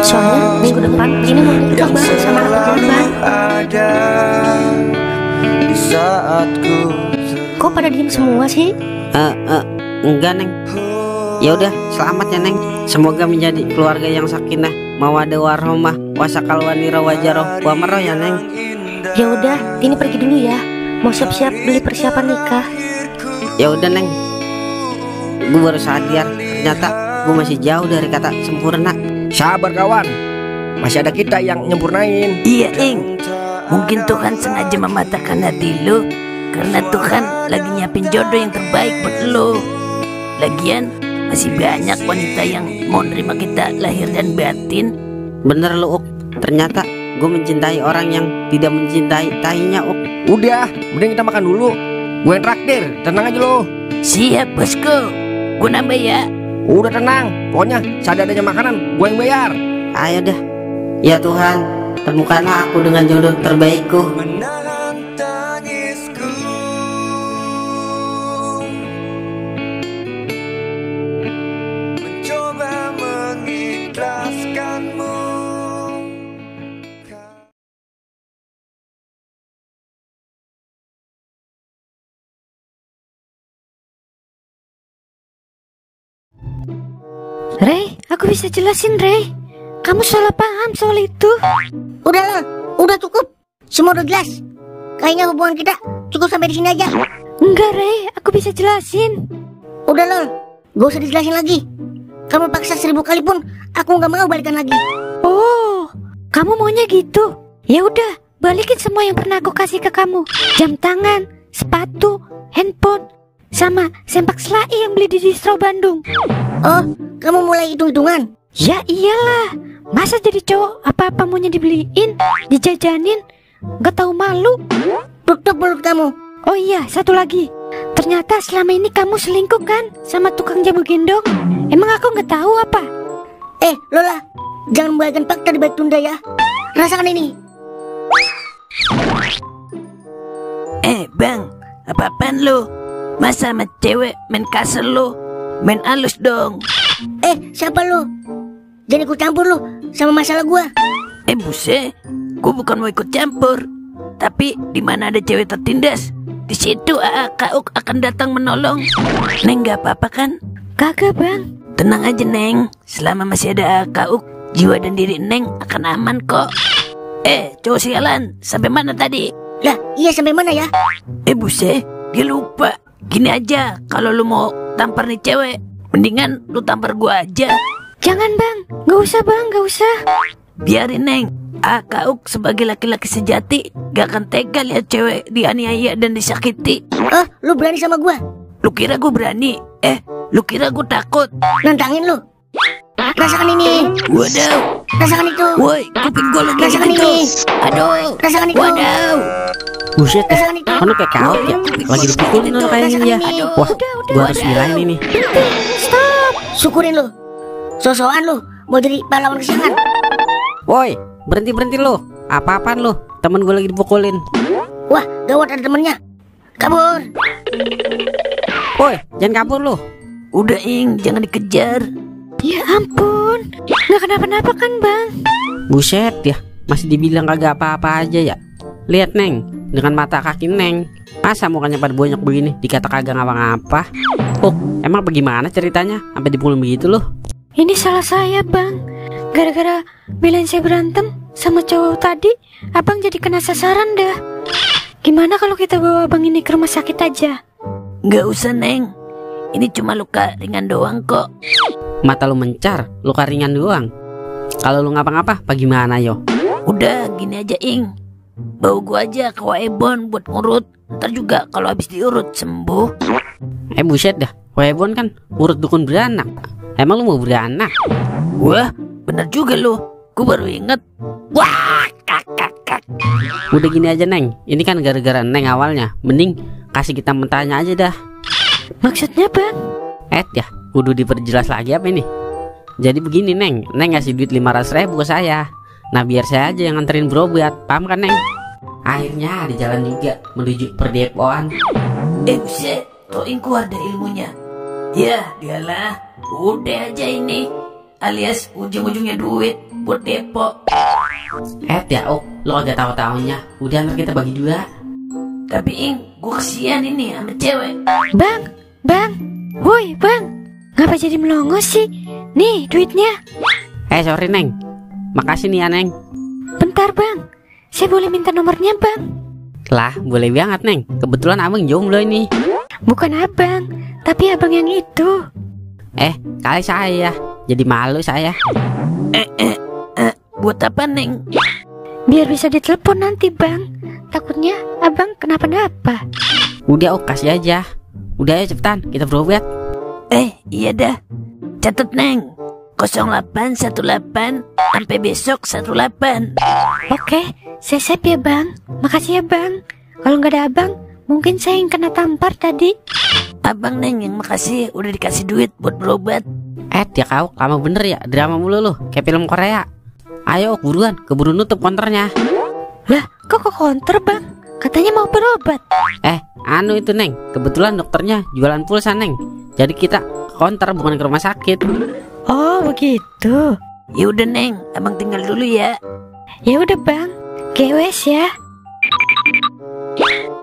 Soalnya minggu depan Tini mau nikah Bang sama anak pejabat. Ada di saat ku Kok pada diem semua sih? Enggak, Neng. Ya udah, selamat ya, Neng. Semoga menjadi keluarga yang sakinah, mawaddah warahmah, wasakal wanira wajaroh wa maroh ya, Neng. Ya udah, Tini pergi dulu ya. Mau siap-siap beli persiapan nikah. Ya udah, Neng. Gue baru sadar, ternyata gue masih jauh dari kata sempurna. Sabar kawan. Masih ada kita yang nyempurnain. Iya Ing, mungkin Tuhan sengaja mematahkan hati lu karena Tuhan lagi nyiapin jodoh yang terbaik buat lu. Lagian masih banyak wanita yang mau nerima kita lahir dan batin. Bener lu, Uk. Ternyata gue mencintai orang yang tidak mencintai tahinya, Uk. Udah, mending kita makan dulu. Gue yang traktir, tenang aja lo. Siap bosku, gue nambah ya. Udah tenang, pokoknya seadanya makanan gue yang bayar. Ayo dah. Ya Tuhan, temukanlah aku dengan jodoh terbaikku. menahan tangisku. Mencoba mengikhlaskanmu. Rey, aku bisa jelasin Rey. Kamu salah paham soal itu. Udah Lol, udah cukup. Semua udah jelas. Kayaknya hubungan kita cukup sampai di sini aja. Enggak Rey, aku bisa jelasin. Udah Lol, gak usah dijelasin lagi. Kamu paksa 1000 kali pun aku nggak mau balikan lagi. Oh, kamu maunya gitu? Ya udah, balikin semua yang pernah aku kasih ke kamu. Jam tangan, sepatu, handphone, sama sempak selai yang beli di distro Bandung. Oh, kamu mulai hitung-hitungan. Ya iyalah, masa jadi cowok apa-apa maunya dibeliin, dijajanin, gak tahu malu. Tutup mulut kamu. Oh iya, satu lagi. Ternyata selama ini kamu selingkuh kan sama tukang jamu gendong. Emang aku gak tahu apa? Lola, jangan membagikan fakta di balik tunda ya. Rasakan ini. Bang, apa-apaan lu? Masa sama cewek main kasar lu? Main halus dong. Siapa lu? Jangan ikut campur lu sama masalah gua. Buset, gua bukan mau ikut campur. Tapi di mana ada cewek tertindas, di situ Kauk akan datang menolong. Neng gak apa-apa kan? Kagak bang. Tenang aja Neng, selama masih ada Kauk, jiwa dan diri Neng akan aman kok. Cowok sialan, sampai mana tadi? Lah, iya sampai mana ya? Buset, dia lupa. Gini aja, kalau lu mau tampar nih cewek, mendingan lu tampar gua aja. Jangan bang, gak usah bang, gak usah. Biarin Neng, Kauk sebagai laki-laki sejati gak akan tega lihat cewek dianiaya dan disakiti. Lu berani sama gua? Lu kira gua berani? Lu kira gua takut? Nantangin lu. Rasakan ini. Wadaw. Rasakan itu. Woi, kuping gua lagi Rasakan gitu. ini. Aduh. Rasakan itu. Wadaw. Buset ya, Rasakan itu. mana kayak kaut ya. Lagi dipukulin lo kayak gini ya. Wah, gua harus bilangin ini. Stop. Syukurin lu. Sosokan lu mau jadi pahlawan kesiangan. Woi, berhenti lo. Apa-apaan lo? Temen gue lagi dipukulin. Wah, gawat ada temennya. Kabur. Woi, jangan kabur lo. Udah Ing, jangan dikejar. Ya ampun, nggak kenapa-napa kan bang? Buset ya, masih dibilang kagak apa-apa aja ya. Lihat Neng, dengan mata kaki Neng, masa mukanya pada bonyok begini dikata kagak ngapa-ngapa. Oh, emang bagaimana ceritanya sampai dipukul begitu loh? Ini salah saya bang. Gara-gara belain saya berantem sama cowok tadi, abang jadi kena sasaran dah. Gimana kalau kita bawa abang ini ke rumah sakit aja? Nggak usah Neng, ini cuma luka ringan doang kok. Mata lu mencar, luka ringan doang. Kalau lu ngapa-ngapa, bagaimana yo? Udah gini aja Ing, bawa gua aja ke Waebon buat ngurut. Ntar juga kalau habis diurut sembuh. Buset dah, Webon kan urut dukun beranak. Emang lu mau beranak? Wah, bener juga lu. Gua baru inget. Wah, kak. Udah gini aja Neng, ini kan gara-gara Neng awalnya. Mending kasih kita mentahnya aja dah. Maksudnya bang? Ya, kudu diperjelas lagi apa ini? Jadi begini Neng ngasih duit 500.000 ke saya. Nah biar saya aja yang nganterin berobat, paham kan Neng? Akhirnya di jalan juga menuju perdepoan. Buset, Toing keluar dari ilmunya. Ya, dialah. Udah aja ini. Alias ujung-ujungnya duit buat depo. Ya, lo agak tahu-tahunya. Udah ntar kita bagi 2. Tapi Ing, gua kesian ini sama cewek. Bang, woi bang, ngapa jadi melongo sih? Nih duitnya. Sorry Neng, makasih nih ya Neng. Bentar bang, saya boleh minta nomornya bang? Lah boleh banget Neng, kebetulan abang jomblo ini. Bukan abang, tapi abang yang itu. Kali saya, jadi malu saya. Buat apa Neng? Biar bisa ditelepon nanti bang. Takutnya abang kenapa-napa. Udah kasih aja. Udah ya cepetan, kita berobat. Iya dah. Catat Neng, 0818 sampai besok 18. Oke, saya save ya bang. Makasih ya bang. Kalau nggak ada abang, mungkin saya yang kena tampar tadi. Abang Neng yang makasih udah dikasih duit buat berobat. Ya kau, lama bener ya, drama mulu lu, kayak film Korea. Ayo buruan, keburu nutup konternya. Lah, kok ke konter bang? Katanya mau berobat. Itu Neng, kebetulan dokternya jualan pulsa Neng. Jadi kita ke konter bukan ke rumah sakit. Oh begitu. Ya udah Neng, abang tinggal dulu ya. Ya udah bang, GWS ya.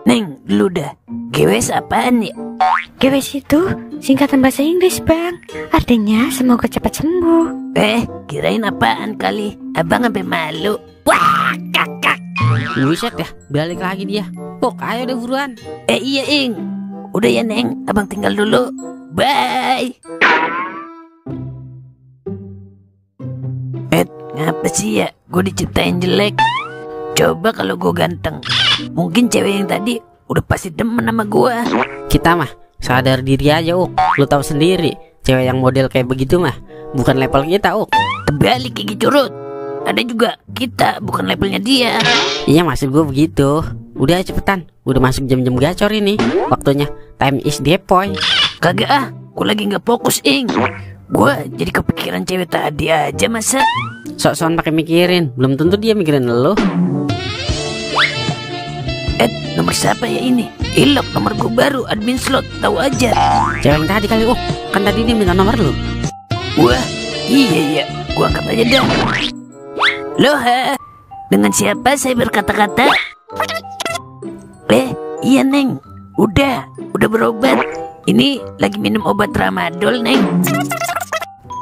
Neng, dulu dah. GWS apaan ya? GWS itu singkatan bahasa Inggris bang. Artinya semoga cepat sembuh. Kirain apaan kali. Abang sampai malu. Wah, kakak. Buset ya, balik lagi dia. Ayo deh buruan. Iya Ing. Udah ya Neng, abang tinggal dulu. Bye. Ngapa sih ya gue diciptain jelek? Coba kalau gue ganteng, mungkin cewek yang tadi udah pasti demen sama gue. Kita mah sadar diri aja Lu tahu sendiri, cewek yang model kayak begitu mah bukan level kita Kebalik Gigi Curut. Ada juga kita bukan levelnya dia. Iya maksud gue begitu. Udah cepetan, udah masuk jam-jam gacor ini. Waktunya time is depoy. Kagak gue lagi gak fokus Ing. Gue jadi kepikiran cewek tadi aja masa. Sok-sokan pakai mikirin, belum tentu dia mikirin lo. Nomor siapa ya ini? Ilok, nomor gue baru, admin slot, tahu aja. Cewek yang tadi kali, kan tadi dia minta nomor lu. Wah, iya, gue angkat aja dong. Loh, dengan siapa saya berkata-kata? Iya Neng, udah berobat. Ini lagi minum obat tramadol Neng.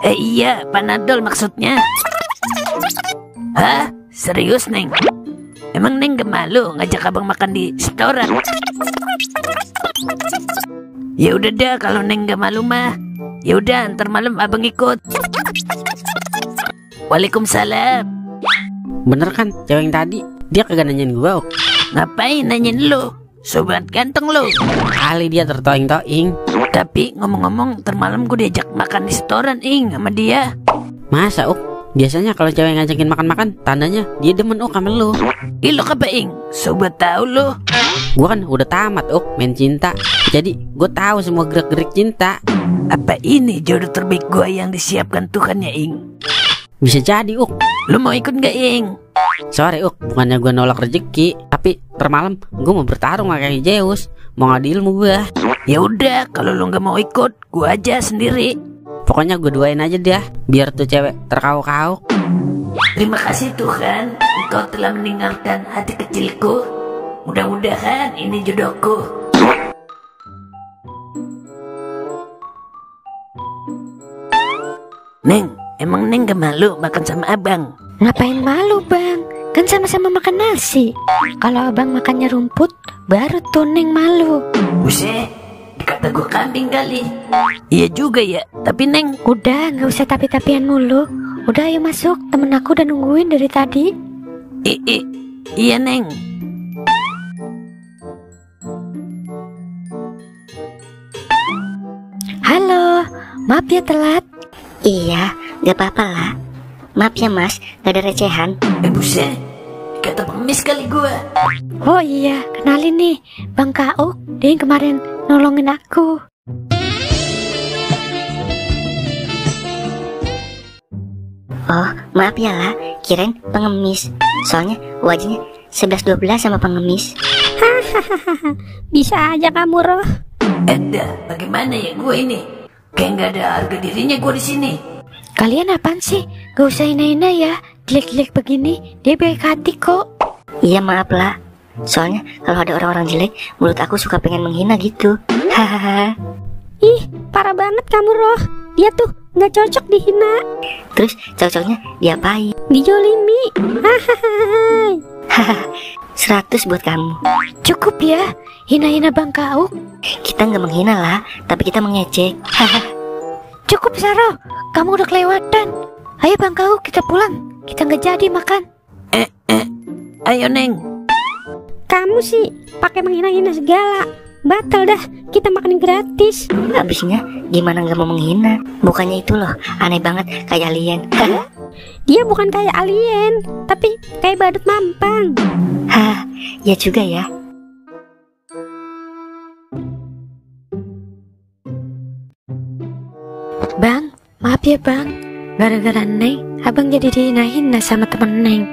Iya, Panadol maksudnya. Hah? Serius Neng? Emang Neng gak malu ngajak abang makan di restoran? Ya udah dah kalau Neng gak malu mah. Ya udah ntar malam abang ikut. Waalaikumsalam. Bener kan cewek yang tadi? Dia kagak nanyain gua. Ngapain nanyain lu? Sobat ganteng lu. Kali dia tertoing-toing. Tapi ngomong-ngomong ntar malam gue diajak makan di restoran Ing sama dia. Masa Biasanya kalau cewek ngajakin makan-makan, tandanya dia demen sama lu. Ih lo kebaing, sobat tahu lo. Gua kan udah tamat main cinta. Jadi gue tahu semua gerak-gerik cinta. Apa ini jodoh terbaik gua yang disiapkan Tuhan ya Ing? Bisa jadi Lo mau ikut gak Ing? Sorry bukannya gue nolak rezeki, tapi termalam gue mau bertarung sama kayak Zeus, mau ngadu ilmu gue. Ya udah, kalau lo nggak mau ikut, gua aja sendiri. Pokoknya gue doain aja dia, biar tuh cewek terkauk-kauk. Terima kasih Tuhan, Engkau telah meninggalkan hati kecilku. Mudah-mudahan ini jodohku. Neng, emang Neng gak malu makan sama abang? Ngapain malu bang? Kan sama-sama makan nasi. Kalau abang makannya rumput, baru tuh Neng malu. Buset, dikata gua kambing kali. Iya juga ya, tapi Neng. Udah, nggak usah tapi-tapian mulu. Udah ayo masuk, temen aku udah nungguin dari tadi. Iya Neng. Halo, maaf ya telat. Iya, gak apa-apa lah. Maaf ya mas, gak ada recehan. Buset, dikata pengemis kali gua. Oh iya, kenalin nih, Bang Kauk. Dia yang kemarin nolongin aku. Oh, maaf ya lah, kirain pengemis. Soalnya wajahnya 11-12 sama pengemis. Bisa aja kamu, Roh. Bagaimana ya gua ini? Kayak nggak ada harga dirinya gua di sini. Kalian apaan sih? Gak usah hina-hina ya. Jelek-jelek begini, dia baik hati kok. Iya maaf lah. Soalnya kalau ada orang-orang jelek, mulut aku suka pengen menghina gitu. Hahaha. Ih, parah banget kamu, Roh. Dia tuh nggak cocok dihina. Terus cocoknya diapain? Dijolimi. Hahaha. 100 buat kamu. Cukup ya, hina-hina Bang Kauk. Kita nggak menghina lah, tapi kita mengejek. Cukup Saro, kamu udah kelewatan. Ayo Bang Kauk, kita pulang. Kita nggak jadi makan. Ayo Neng. Kamu sih pakai menghina-hina segala. Batal dah, kita makan gratis. Habisnya gimana nggak mau menghina? Bukannya itu loh, aneh banget kayak alien. Dia bukan kayak alien, tapi kayak badut mampang. Hah, ya juga ya. Bang, maaf ya bang. Gara-gara Neng, abang jadi dihina-hina sama temen Neng.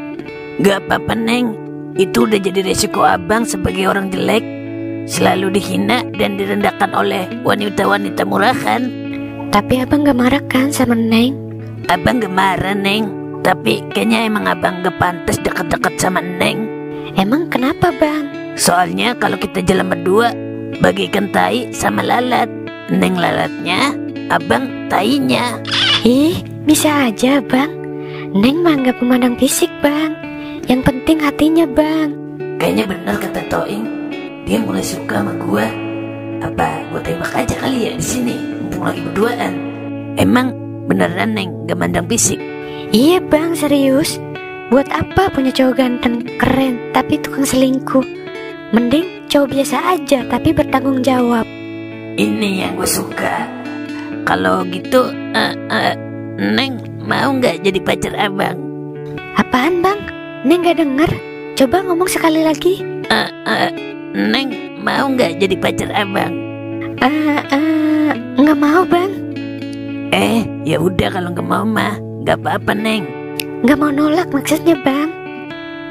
Gak apa-apa Neng. Itu udah jadi resiko abang sebagai orang jelek. Selalu dihina dan direndahkan oleh wanita-wanita murahan. Tapi abang gak marah kan sama Neng? Abang gak marah Neng, tapi kayaknya emang abang gak pantas deket-deket sama Neng. Emang kenapa bang? Soalnya kalau kita jalan berdua, bagikan tai sama lalat. Neng lalatnya, abang tainya. Ih, bisa aja bang. Neng mah gak memandang fisik bang. Yang penting hatinya bang. Kayaknya bener kata Toing. Dia mulai suka sama gua. Apa gua tembak aja kali ya di sini, mumpung lagi berduaan. Emang beneran Neng gak mandang fisik? Iya bang, serius. Buat apa punya cowok ganteng, keren, tapi tukang selingkuh? Mending cowok biasa aja, tapi bertanggung jawab. Ini yang gue suka. Kalau gitu, Neng mau nggak jadi pacar abang? Apaan bang? Neng gak denger. Coba ngomong sekali lagi. Neng mau nggak jadi pacar abang? Nggak mau bang. Ya udah kalau nggak mau mah nggak apa-apa Neng. Nggak mau nolak maksudnya bang.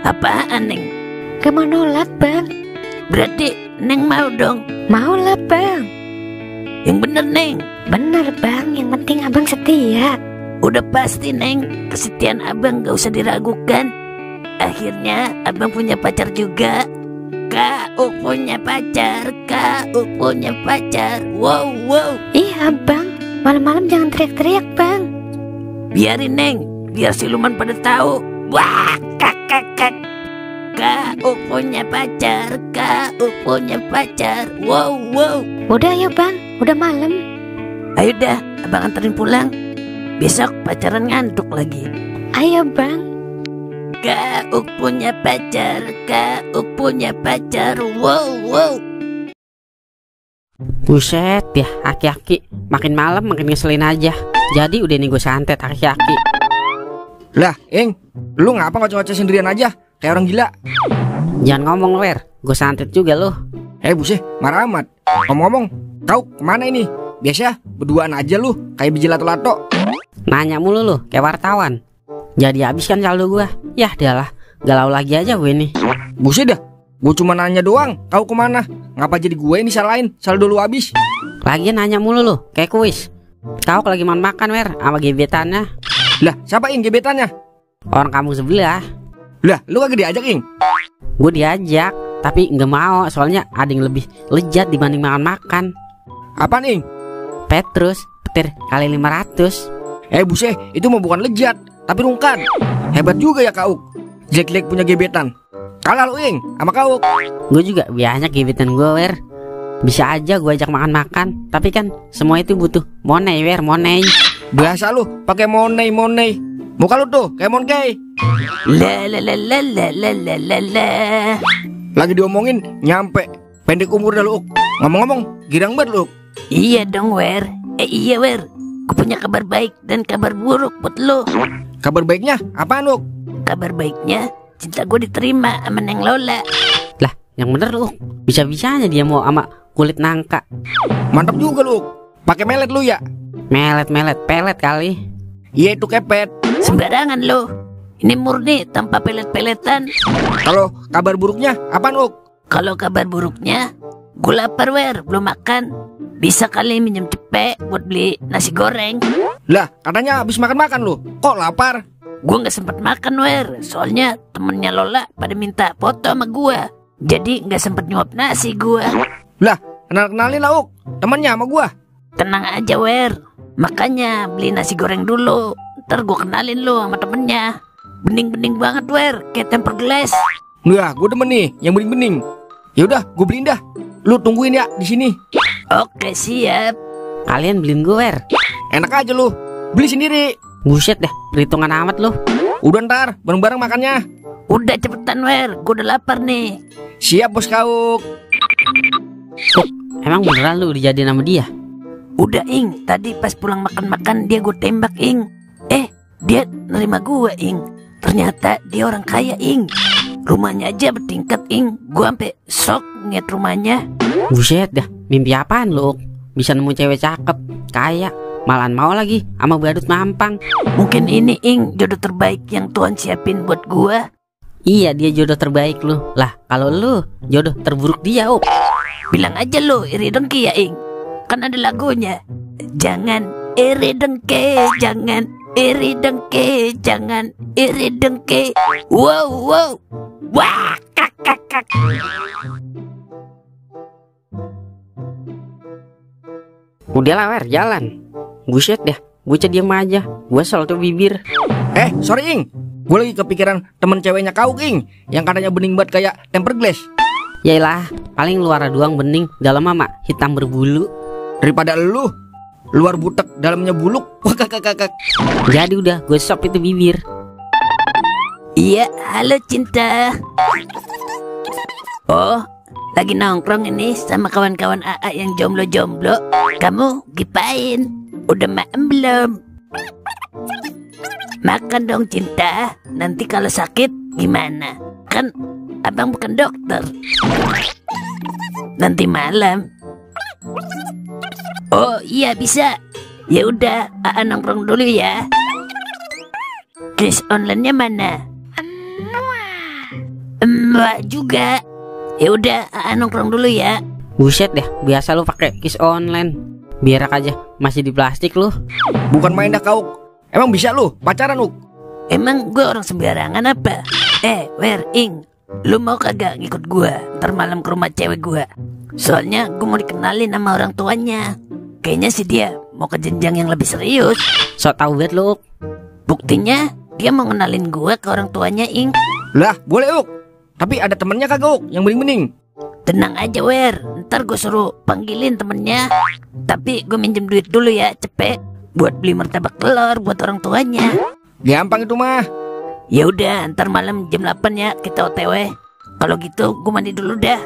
Apaan Neng? Nggak mau nolak bang. Berarti Neng mau dong? Mau lah bang. Yang bener Neng. Bener bang, yang penting abang setia. Udah pasti Neng, kesetiaan abang gak usah diragukan. Akhirnya abang punya pacar juga. Kau punya pacar, kau punya pacar. Wow, wow. Ih abang, malam-malam jangan teriak-teriak bang. Biarin Neng, biar siluman pada tahu. Wah, kak. Kau punya pacar, kau punya pacar. Wow, wow. Udah ya bang, udah malam. Ayo dah, abang anterin pulang. Besok pacaran ngantuk lagi. Ayo bang. Kau punya pacar, kau punya pacar. Wow, wow. Buset ya, aki-aki. Makin malam makin ngeselin aja. Jadi udah nih gue santet aki-aki. Lah, Ing, lu ngapa ngoceh-ngoceh sendirian aja? Kayak orang gila. Jangan ngomong Wer, gue santet juga lu. Buset, marah amat. Ngomong-ngomong, kau kemana ini? Biasa berduaan aja lu, kayak biji lato-lato. Nanya mulu lu, kayak wartawan. Jadi habis kan saldo gue. Yah dialah, galau lagi aja gue nih. Buset dah, gue cuma nanya doang, kau kemana? Ngapa jadi gue ini salahin, saldo lu habis? Lagian nanya mulu lu, kayak kuis. Kau lagi mau makan Wer, sama gebetannya. Lah, siapa Ing gebetannya? Orang kampung sebelah. Lah, lu kagak diajak Ing? Gue diajak, tapi nggak mau. Soalnya ada yang lebih lezat dibanding makan-makan. Apaan Ing? Petrus, petir kali 500. Buset, itu mah bukan lezat, tapi rungkan. Hebat juga ya Kauk, jelek-jelek punya gebetan. Kalah lu Ing, sama Kauk. Gue juga banyak gebetan gue Wer. Bisa aja gue ajak makan-makan, tapi kan semua itu butuh money Wer, money. Biasa lu pakai money. Muka lu tuh kayak monkey. La la la la la la la la la. Lagi diomongin nyampe. Pendek umur dah lu. Ngomong-ngomong, girang banget lu. Iya dong Wer. Iya Wer. Gue punya kabar baik dan kabar buruk buat lo. Kabar baiknya apaan lu? Kabar baiknya, cinta gue diterima sama Neng Lola. Lah, yang bener lu. Bisa-bisanya dia mau sama kulit nangka. Mantap juga lu. Pakai melet lu ya? Melet, pelet kali. Iya itu kepet. Sembarangan lo. Ini murni tanpa pelet-peletan. Kalau kabar buruknya apaan lu? Kalau kabar buruknya, gue lapar Wer, belum makan. Bisa kali minjem cepet buat beli nasi goreng. Lah, katanya habis makan-makan lu. Kok lapar? Gue gak sempet makan Wer. Soalnya temennya Lola pada minta foto sama gue. Jadi gak sempet nyuap nasi gue. Lah, kenalin lah Uk, temennya sama gua. Tenang aja Wer. Makanya beli nasi goreng dulu. Ntar gue kenalin lo sama temennya. Bening-bening banget Wer, kayak temper glass. Nah, gua demen nih yang bening-bening. Yaudah, gua beliin dah. Lu tungguin ya di sini. Oke siap. Kalian beliin gue Wer. Enak aja lu, beli sendiri. Buset dah, perhitungan amat lu. Udah ntar, bareng-bareng makannya. Udah cepetan Wer, gue udah lapar nih. Siap bos Kauk. Emang beneran lu dijadiin sama dia? Udah Ing, tadi pas pulang makan-makan dia gue tembak Ing. Dia nerima gue Ing. Ternyata dia orang kaya Ing. Rumahnya aja bertingkat Ing. Gue sampai shock ngeliat rumahnya. Buset dah, mimpi apaan lu? Bisa nemu cewek cakep, kaya, malahan mau lagi sama badut mampang. Mungkin ini Ing jodoh terbaik yang Tuhan siapin buat gue. Iya, dia jodoh terbaik lu. Lah, kalau lu jodoh terburuk dia, Bilang aja lu iri dengki ya Ing. Kan ada lagunya. Jangan iri dengki, jangan iri dengki, jangan iri dengki. Wow, wow. Wah, kak. Udah lah Wer, jalan. Buset dah, bocah diem aja. Gue selalu bibir. Sorry Ing, gue lagi kepikiran temen ceweknya Kauk Ing, yang katanya bening banget kayak temper glass. Yaelah, paling luar doang bening, dalam mama hitam berbulu. Daripada lu, luar butek dalamnya buluk. Wah kakak. Jadi udah, gue sop itu bibir. Iya, halo cinta. Oh, lagi nongkrong ini sama kawan-kawan AA yang jomblo-jomblo. Kamu gipain? Udah makan belum? Makan dong cinta. Nanti kalau sakit gimana? Kan abang bukan dokter. Nanti malam. Oh iya bisa. Ya udah, AA nongkrong dulu ya. Kris online-nya mana? Mbak juga. Ya udah, AA nongkrong dulu ya. Buset deh, biasa lu pakai kiss online. Biar aja masih di plastik lu. Bukan main dah Kauk. Emang bisa lu pacaran Uk? Emang gue orang sembarangan apa? Wer Ing, lu mau kagak ngikut gue ntar malam ke rumah cewek gue? Soalnya gue mau dikenalin sama orang tuanya. Kayaknya sih dia mau ke jenjang yang lebih serius. So tau banget lu. Buktinya dia mau kenalin gue ke orang tuanya Ing. Lah boleh Uk, tapi ada temennya kagak Uk yang bening-bening? Tenang aja Wer, ntar gue suruh panggilin temennya. Tapi gue minjem duit dulu ya, cepet, buat beli martabak telur buat orang tuanya. Gampang itu mah. Ya udah, ntar malam jam 8 ya kita OTW. Kalau gitu gue mandi dulu dah.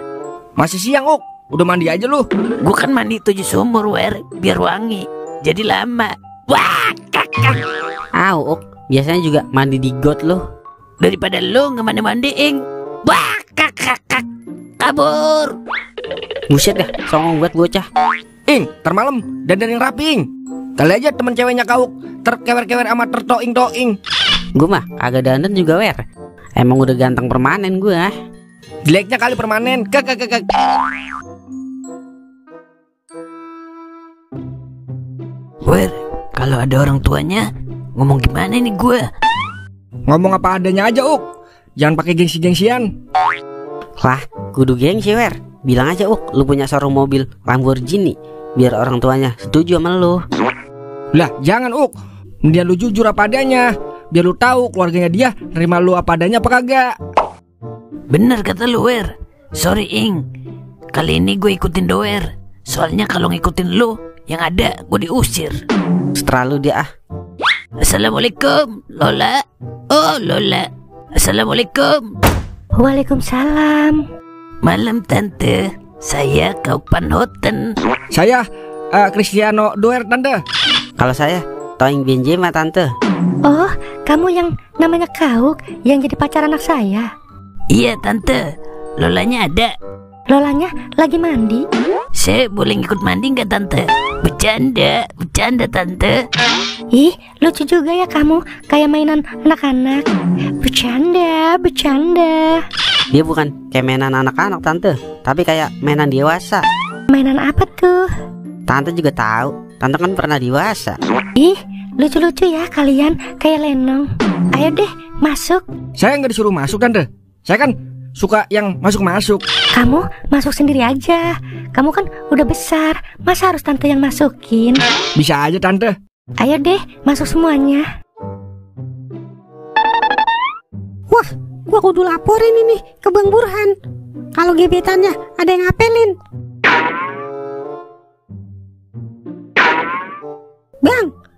Masih siang Uk, udah mandi aja lu. Gue kan mandi 7 sumur Wer, biar wangi. Jadi lama. Wah, kakak. Au, biasanya juga mandi di got loh. Daripada lu nggak mandi-mandi, Ing. Wah, kak. Kabur. Buset dah, songong buat bocah. Ing, termalem dandanin rapi Ing. Kali aja temen ceweknya kau terkewer-kewer sama tertoing-toing. Gue mah agak dandan juga wer. Emang udah ganteng permanen gue. Jeleknya kali permanen. Kak. Wer, kalau ada orang tuanya ngomong gimana nih gue? Ngomong apa adanya aja Uk. Jangan pakai gengsi-gengsian. Lah, kudu gengsi wer. Bilang aja lu punya showroom mobil Lamborghini, biar orang tuanya setuju sama lu. Lah jangan Uk. Mendingan lu jujur apa adanya, biar lu tahu keluarganya dia nerima lu apa adanya apa kagak. Bener kata lu, Wer. Sorry Ing, kali ini gue ikutin Doer. Soalnya kalau ngikutin lu, yang ada gue diusir. Setelah lu dia ah. Assalamualaikum Lola. Oh Lola. Assalamualaikum. Waalaikumsalam. Malam tante, saya Kaupan Hoten. Saya Cristiano Doer tante. Kalau saya Toing Benjema tante. Oh, kamu yang namanya Kauk yang jadi pacar anak saya. Iya tante, Lolanya ada. Lolanya lagi mandi. Saya boleh ngikut mandi nggak tante? Bercanda tante. Ih, lucu juga ya kamu, kayak mainan anak-anak. Bercanda. Dia bukan kayak mainan anak-anak tante, tapi kayak mainan dewasa. Mainan apa tuh? Tante juga tahu, tante kan pernah dewasa. Ih, lucu-lucu ya kalian, kayak lenong. Ayo deh, masuk. Saya nggak disuruh masuk tante. Saya kan suka yang masuk-masuk. Kamu masuk sendiri aja. Kamu kan udah besar, masa harus tante yang masukin? Bisa aja tante. Ayo deh, masuk semuanya. Wah, gua kudu laporin ini ke Bang Burhan. Kalau gebetannya ada yang ngapelin.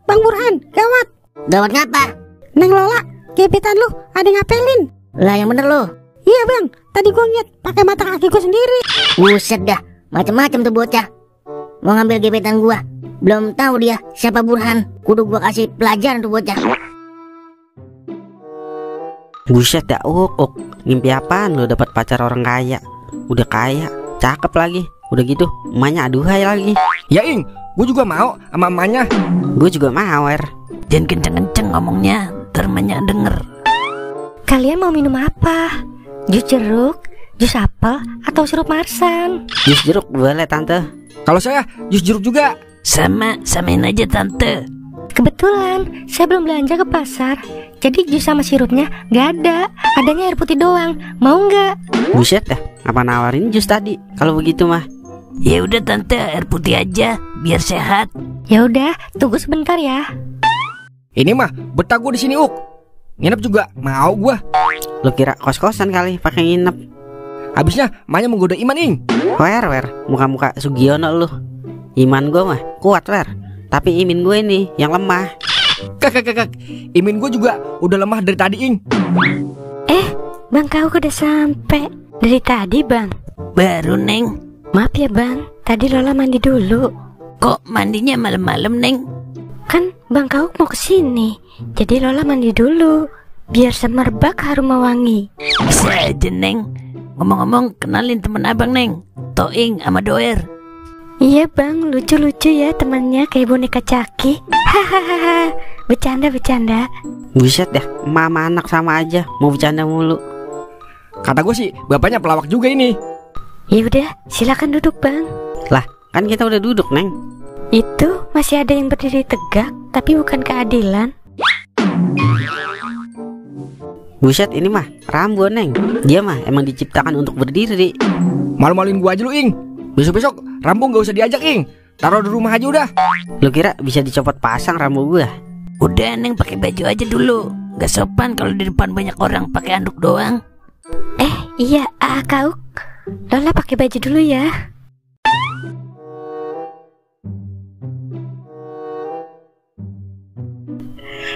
Bang Burhan, gawat. Gawat ngapa? Neng Lola, gebetan lu ada yang ngapelin. Lah yang bener lo. Iya bang, tadi gua ngeliat pakai mata kaki gua sendiri. Buset dah, macem-macem tuh bocah. Mau ngambil gebetan gua. Belum tahu dia siapa Burhan. Kudu gua kasih pelajaran tuh bocah. Buset dah ngimpi apaan lu dapat pacar orang kaya? Udah kaya, cakep lagi. Udah gitu, emaknya aduhai lagi. Ya Ing, gue juga mau sama emaknya. Gue juga mau wer. Jangan kenceng-kenceng ngomongnya, ntar emaknya denger. Kalian mau minum apa? Jus jeruk, jus apel, atau sirup marsan? Jus jeruk boleh tante. Kalau saya jus jeruk juga. Samain aja tante. Kebetulan saya belum belanja ke pasar, jadi jus sama sirupnya gak ada. Adanya air putih doang. Mau nggak? Buset dah, apa nawarin jus tadi? Kalau begitu mah. Ya udah tante, air putih aja biar sehat. Ya udah, tunggu sebentar ya. Ini mah betah gue di sini Uk. Nginep juga mau gue. Lu kira kos-kosan kali pakai nginep? Habisnya emaknya menggoda Iman Ing. Wer, muka-muka Sugiono lu. Iman gue mah kuat wer, tapi imin gue nih yang lemah. Kak, imin gue juga udah lemah dari tadi Ing. Bang kau udah sampai dari tadi bang. Baru Neng. Maaf ya bang, tadi Lola mandi dulu. Kok mandinya malam-malam Neng? Kan bang kau mau kesini, jadi Lola mandi dulu biar semerbak harum wangi. Bisa aja Neng. Ngomong-ngomong, kenalin temen abang Neng, Toing sama Doer. Iya bang, lucu-lucu ya temannya kayak boneka Caki. Hahaha, bercanda. Buset dah, mama anak sama aja, mau bercanda mulu. Kata gue sih bapaknya pelawak juga ini. Ya udah, silakan duduk bang. Lah, kan kita udah duduk Neng. Itu masih ada yang berdiri tegak, tapi bukan keadilan. Buset, ini mah Rambo Neng. Dia mah emang diciptakan untuk berdiri. Malu-maluin gue aja lu Ing. Besok-besok Rambo gak usah diajak Ing. Taruh di rumah aja udah. Lu kira bisa dicopot pasang Rambo gua? Udah Neng, pakai baju aja dulu. Gak sopan kalau di depan banyak orang pakai anduk doang. Iya, Kauk. Lola pakai baju dulu ya.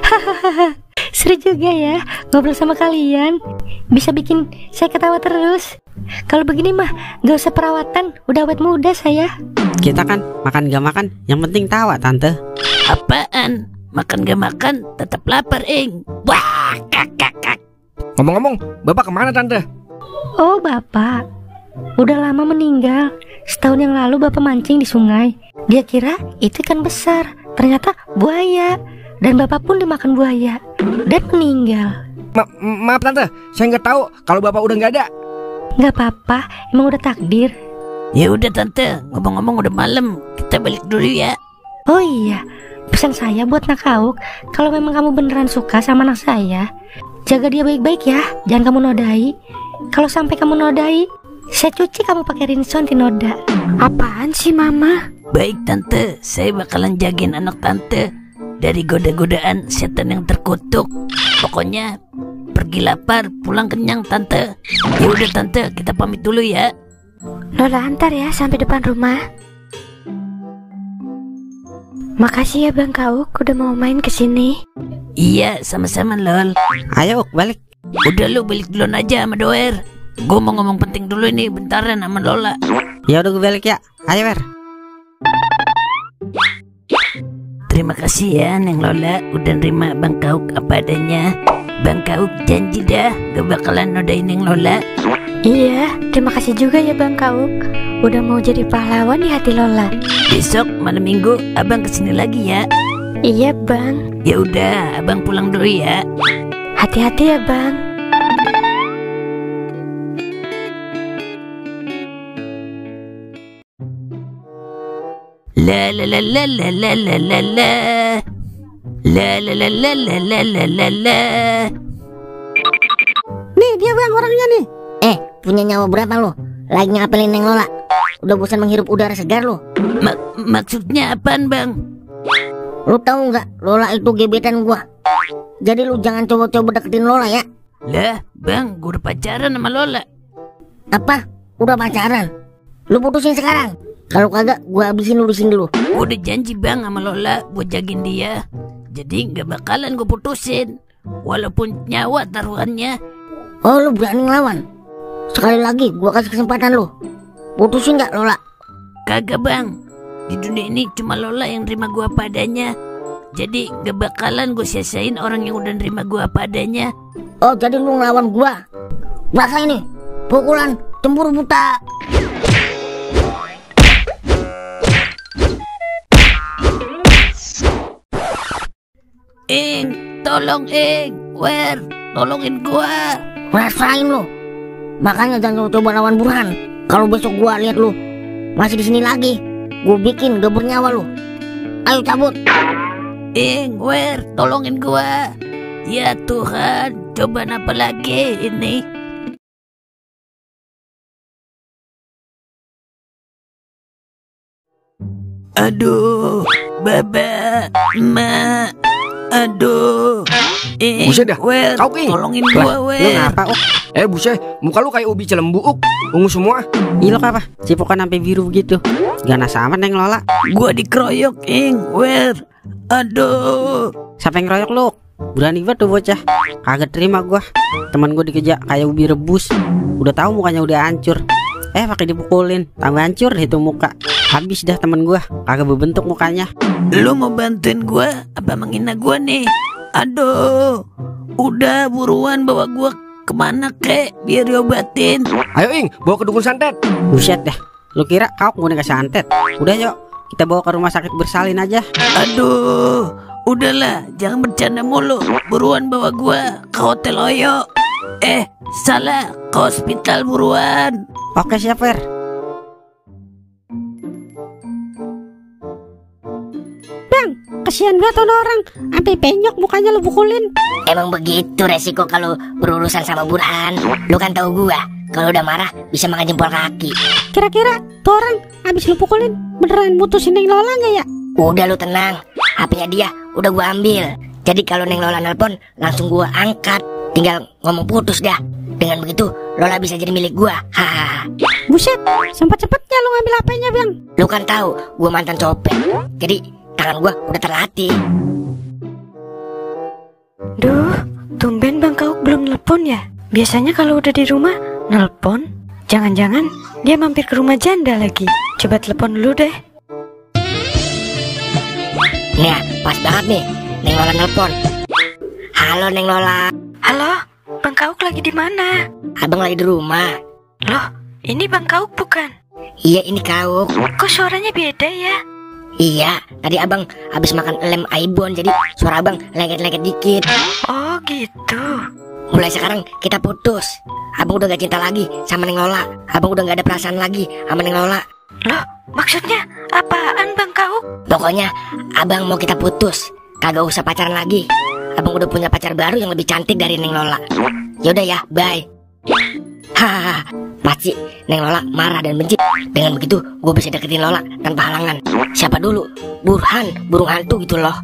Hahaha, seru juga ya ngobrol sama kalian. Bisa bikin saya ketawa terus. Kalau begini mah gak usah perawatan, udah awet muda saya. Kita kan makan gak makan, yang penting tawa tante. Apaan? makan gak makan tetap lapar, Ing. Wah, kak. Ngomong-ngomong, bapak kemana tante? Oh bapak, udah lama meninggal. Setahun yang lalu bapak mancing di sungai. Dia kira itu ikan besar, ternyata buaya. Dan bapak pun dimakan buaya dan meninggal. Maaf tante, saya nggak tahu kalau bapak udah nggak ada. Gak apa-apa, emang udah takdir. Ya udah tante, ngomong-ngomong udah malam, kita balik dulu ya. Oh iya, pesan saya buat Nakauk, kalau memang kamu beneran suka sama anak saya, jaga dia baik-baik ya, jangan kamu nodai. Kalau sampai kamu nodai, saya cuci kamu pakai rinso anti noda. Apaan sih mama? Baik tante, saya bakalan jagain anak tante dari goda-godaan setan yang terkutuk. Pokoknya pergi lapar, pulang kenyang tante. Ya udah tante, kita pamit dulu ya. Lola antar ya sampai depan rumah. Makasih ya Bang Kauk udah mau main kesini. Iya, sama-sama Lol. Ayo Uk, balik. Udah lu balik duluan aja sama Doer. Gue mau ngomong penting dulu nih bentaran sama Lola. Ya udah gue balik ya. Ayo Wer. Terima kasih ya Neng Lola udah nerima Bang Kauk apa adanya. Bang Kauk janji dah gak bakalan nodain Neng Lola. Iya, terima kasih juga ya Bang Kauk udah mau jadi pahlawan di hati Lola. Besok malam minggu abang kesini lagi ya. Iya Bang. Ya udah, abang pulang dulu ya. Hati-hati ya Bang. La la la la la la la la la. La la la la la la la la la. Nih dia Bang orangnya nih. Punya nyawa berapa lo? Lagi ngapelin Neng Lola. Udah bosan menghirup udara segar lo. Maksudnya apaan Bang? Lu tahu nggak Lola itu gebetan gua. Jadi lu jangan coba-coba deketin Lola ya. Lah Bang, gue udah pacaran sama Lola. Apa? Udah pacaran? Lu putusin sekarang. Kalau kagak gua habisin lu di sini dulu. Gue udah janji Bang sama Lola buat jagain dia. Jadi gak bakalan gue putusin. Walaupun nyawa taruhannya. Oh lu berani ngelawan? Sekali lagi gua kasih kesempatan lu. Putusin nggak Lola? Kagak Bang. Di dunia ini cuma Lola yang terima gue apa adanya. Jadi gak bakalan gue sia-siain orang yang udah nerima gue apa adanya. Oh jadi lu ngelawan gua? Rasa ini pukulan cemburu buta. Ing, tolong Ing, Wer, tolongin gua. Rasain lu. Makanya jangan coba lawan Burhan. Kalau besok gua lihat lu masih di sini lagi, gua bikin gak bernyawa lu. Ayo cabut. Ing, Wer, tolongin gua. Ya Tuhan, coba apa lagi ini? Aduh, Baba, Mak. Aduh. Buset dah, Wer, kau Ing. tolongin gua, Lu Wer. ngapa Uk? Buset, muka lu kayak ubi celembu Uk. Ungu semua. Ih lo apa? Cipokan sampai biru begitu. Ganas amat Neng Lola. Gua dikeroyok, Ing, Wer. Aduh. Siapa yang ngeroyok lu? Berani banget tuh bocah. Kagak terima gua. Teman gua dikejar kayak ubi rebus. Udah tahu mukanya udah hancur. Pakai dipukulin, tambah hancur itu muka. Habis dah temen gua, kagak berbentuk mukanya. Lu mau bantuin gua apa menghina gua nih? Aduh. Udah buruan bawa gua kemana kek biar diobatin. Ayo Ing, bawa ke dukun santet. Buset dah. Lu kira kau mau ke santet? Udah yuk, kita bawa ke rumah sakit bersalin aja. Aduh. Udahlah, jangan bercanda mulu. Buruan bawa gua ke Hotel Oyo. Salah, ke hospital buruan. Oke siap Fer. Bang, kasihan banget orang. Sampai penyok mukanya lu pukulin. Emang begitu resiko kalau berurusan sama Burhan. Lu kan tahu gua, kalau udah marah bisa makan jempol kaki. Kira-kira tuh orang abis lu pukulin beneran mutusin Neng Lola nggak ya? Udah lu tenang, HP-nya dia udah gua ambil. Jadi kalau Neng Lola nelpon langsung gua angkat. Tinggal ngomong putus dah. Dengan begitu Lola bisa jadi milik gua. Hahaha. Buset, sempat-sempatnya lu ngambil HP-nya Bang. Lu kan tahu gua mantan copet. Jadi tangan gua udah terlatih. Duh, tumben Bang Kauk belum nelpon ya. Biasanya kalau udah di rumah nelpon. Jangan-jangan dia mampir ke rumah janda lagi. Coba telepon dulu deh. Nih, pas banget nih. Neng Lola nelpon. Halo Neng Lola. Halo, Bang Kauk lagi di mana? Abang lagi di rumah. Loh, ini Bang Kauk bukan? Iya ini Kauk. Kok suaranya beda ya? Iya, tadi abang habis makan lem Aibon, jadi suara abang lengket-lengket dikit. Oh gitu. Mulai sekarang kita putus. Abang udah gak cinta lagi sama Neng Lola. Abang udah gak ada perasaan lagi sama Neng Lola. Loh, maksudnya apaan Bang Kauk? Pokoknya abang mau kita putus. Kagak usah pacaran lagi. Abang udah punya pacar baru yang lebih cantik dari Neng Lola. Yaudah ya, bye. Hahaha, pasti Neng Lola marah dan benci. Dengan begitu gue bisa deketin Lola tanpa halangan. Siapa dulu? Burhan, burung hantu gitu loh.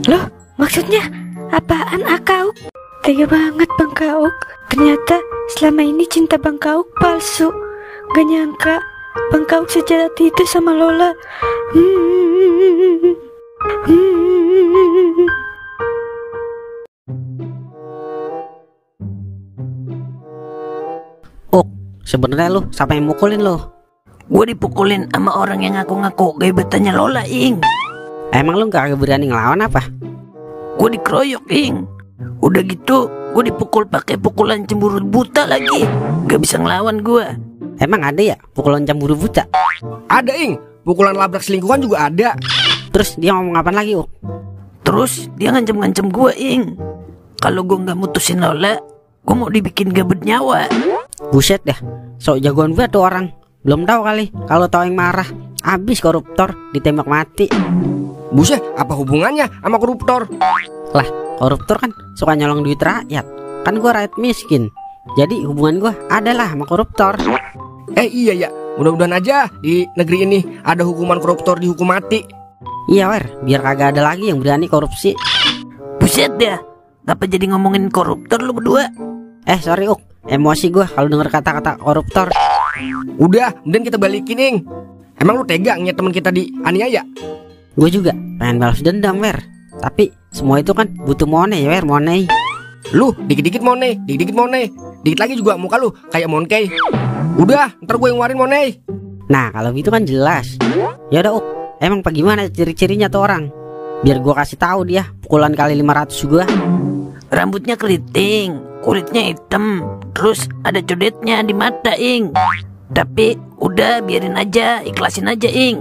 Loh, maksudnya apaan Akauk? Tega banget Bang Kauk. Ternyata selama ini cinta Bang Kauk palsu. Gak nyangka Bang Kauk sejahat itu sama Lola. Sebenarnya lu siapa yang mukulin lu? Gue dipukulin sama orang yang ngaku-ngaku gebetannya Lola, Ing. Emang lu gak berani ngelawan apa? Gue dikeroyok, Ing. Udah gitu gue dipukul pakai pukulan cemburu buta lagi. Gak bisa ngelawan gue. Emang ada ya pukulan cemburu buta? Ada Ing, pukulan labrak selingkuhan juga ada. Terus dia ngomong apa lagi, Uk? Terus dia ngancem-ngancem gue, Ing. Kalau gue gak mutusin Lola, gue mau dibikin gabut nyawa. Buset dah, sok jagoan gue tuh orang. Belum tahu kali kalau tahu yang marah. Abis koruptor ditembak mati. Buset, apa hubungannya sama koruptor? Lah, koruptor kan suka nyolong duit rakyat. Kan gue rakyat miskin. Jadi hubungan gue adalah sama koruptor. Iya ya, mudah-mudahan aja di negeri ini ada hukuman koruptor dihukum mati. Iya Wer, biar kagak ada lagi yang berani korupsi. Buset dah, ngapa jadi ngomongin koruptor lu berdua? Sorry Uk, emosi gue kalau denger kata-kata koruptor. Udah, mending kita balikin Ing. Emang lu tega ngeliat temen kita dianiaya? Gue juga pengen balas dendam Wer. Tapi semua itu kan butuh money Wer, money. Lu dikit-dikit money, dikit-dikit money. Dikit lagi juga muka lu kayak Monkey. Udah, ntar gue yang warin money. Nah kalau gitu kan jelas. Ya udah Uk, emang bagaimana ciri-cirinya tuh orang? Biar gue kasih tahu dia pukulan kali 500 gue. Rambutnya keriting, kulitnya hitam, terus ada codetnya di mata, Ing. Tapi udah biarin aja, ikhlasin aja, Ing.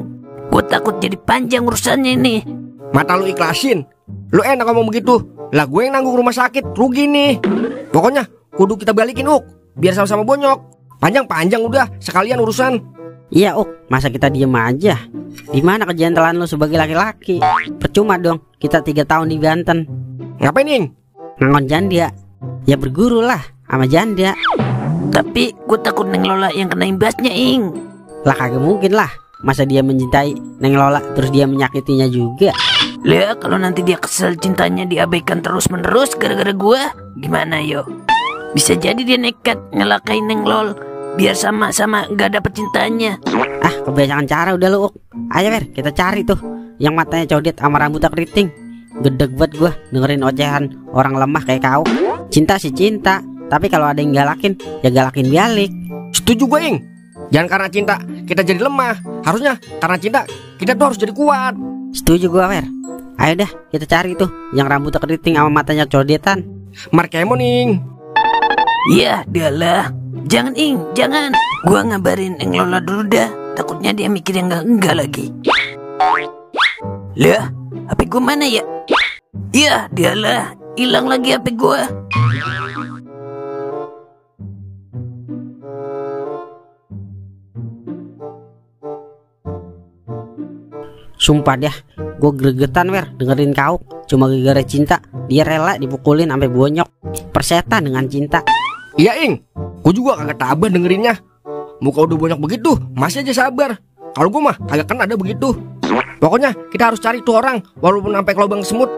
Gue takut jadi panjang urusannya ini. Mata lu ikhlasin? Lu enak ngomong begitu. Lah gue yang nanggung rumah sakit, rugi nih. Pokoknya kudu kita balikin Uk, biar sama-sama bonyok. Panjang-panjang udah, sekalian urusan. Iya Uk, masa kita diem aja? Dimana kejantelan lu sebagai laki-laki? Percuma dong, kita 3 tahun di Banten. Ngapain Ing? Ngangon janda. Ya berguru lah sama janda. Tapi gue takut Neng Lola yang kena imbasnya, Ing. Lah kagak mungkin lah. Masa dia mencintai Neng Lola terus dia menyakitinya juga? Lah kalau nanti dia kesel cintanya diabaikan terus-menerus gara-gara gue, gimana yo? Bisa jadi dia nekat nyelakain Neng Lol biar sama-sama gak dapet cintanya. Ah kebanyakan cara udah lu Uk. Ayo Wer, kita cari tuh yang matanya codet sama rambutnya keriting. Gedeg banget gue dengerin ocehan orang lemah kayak kau. Cinta sih cinta, tapi kalau ada yang galakin, ya galakin balik. Setuju gue Ing. Jangan karena cinta kita jadi lemah. Harusnya karena cinta kita tuh harus jadi kuat. Setuju gue Wer. Ayo dah kita cari tuh yang rambutnya keriting sama matanya codetan. Markemon Ing. Iya dialah. Jangan Ing, jangan. Gua ngabarin Neng Lola dulu dah. Takutnya dia mikir yang enggak lagi. Lah, HP gua mana ya? Iya dialah, hilang lagi HP gua. Sumpah dah, gue gregetan Wer dengerin kau. Cuma gara-gara cinta dia rela dipukulin sampai bonyok. Persetan dengan cinta. Iya Ing, gue juga kagak tabah dengerinnya. Muka udah bonyok begitu, masih aja sabar. Kalau gue mah kagak kan ada begitu. Pokoknya kita harus cari tuh orang walaupun sampai ke lubang semut.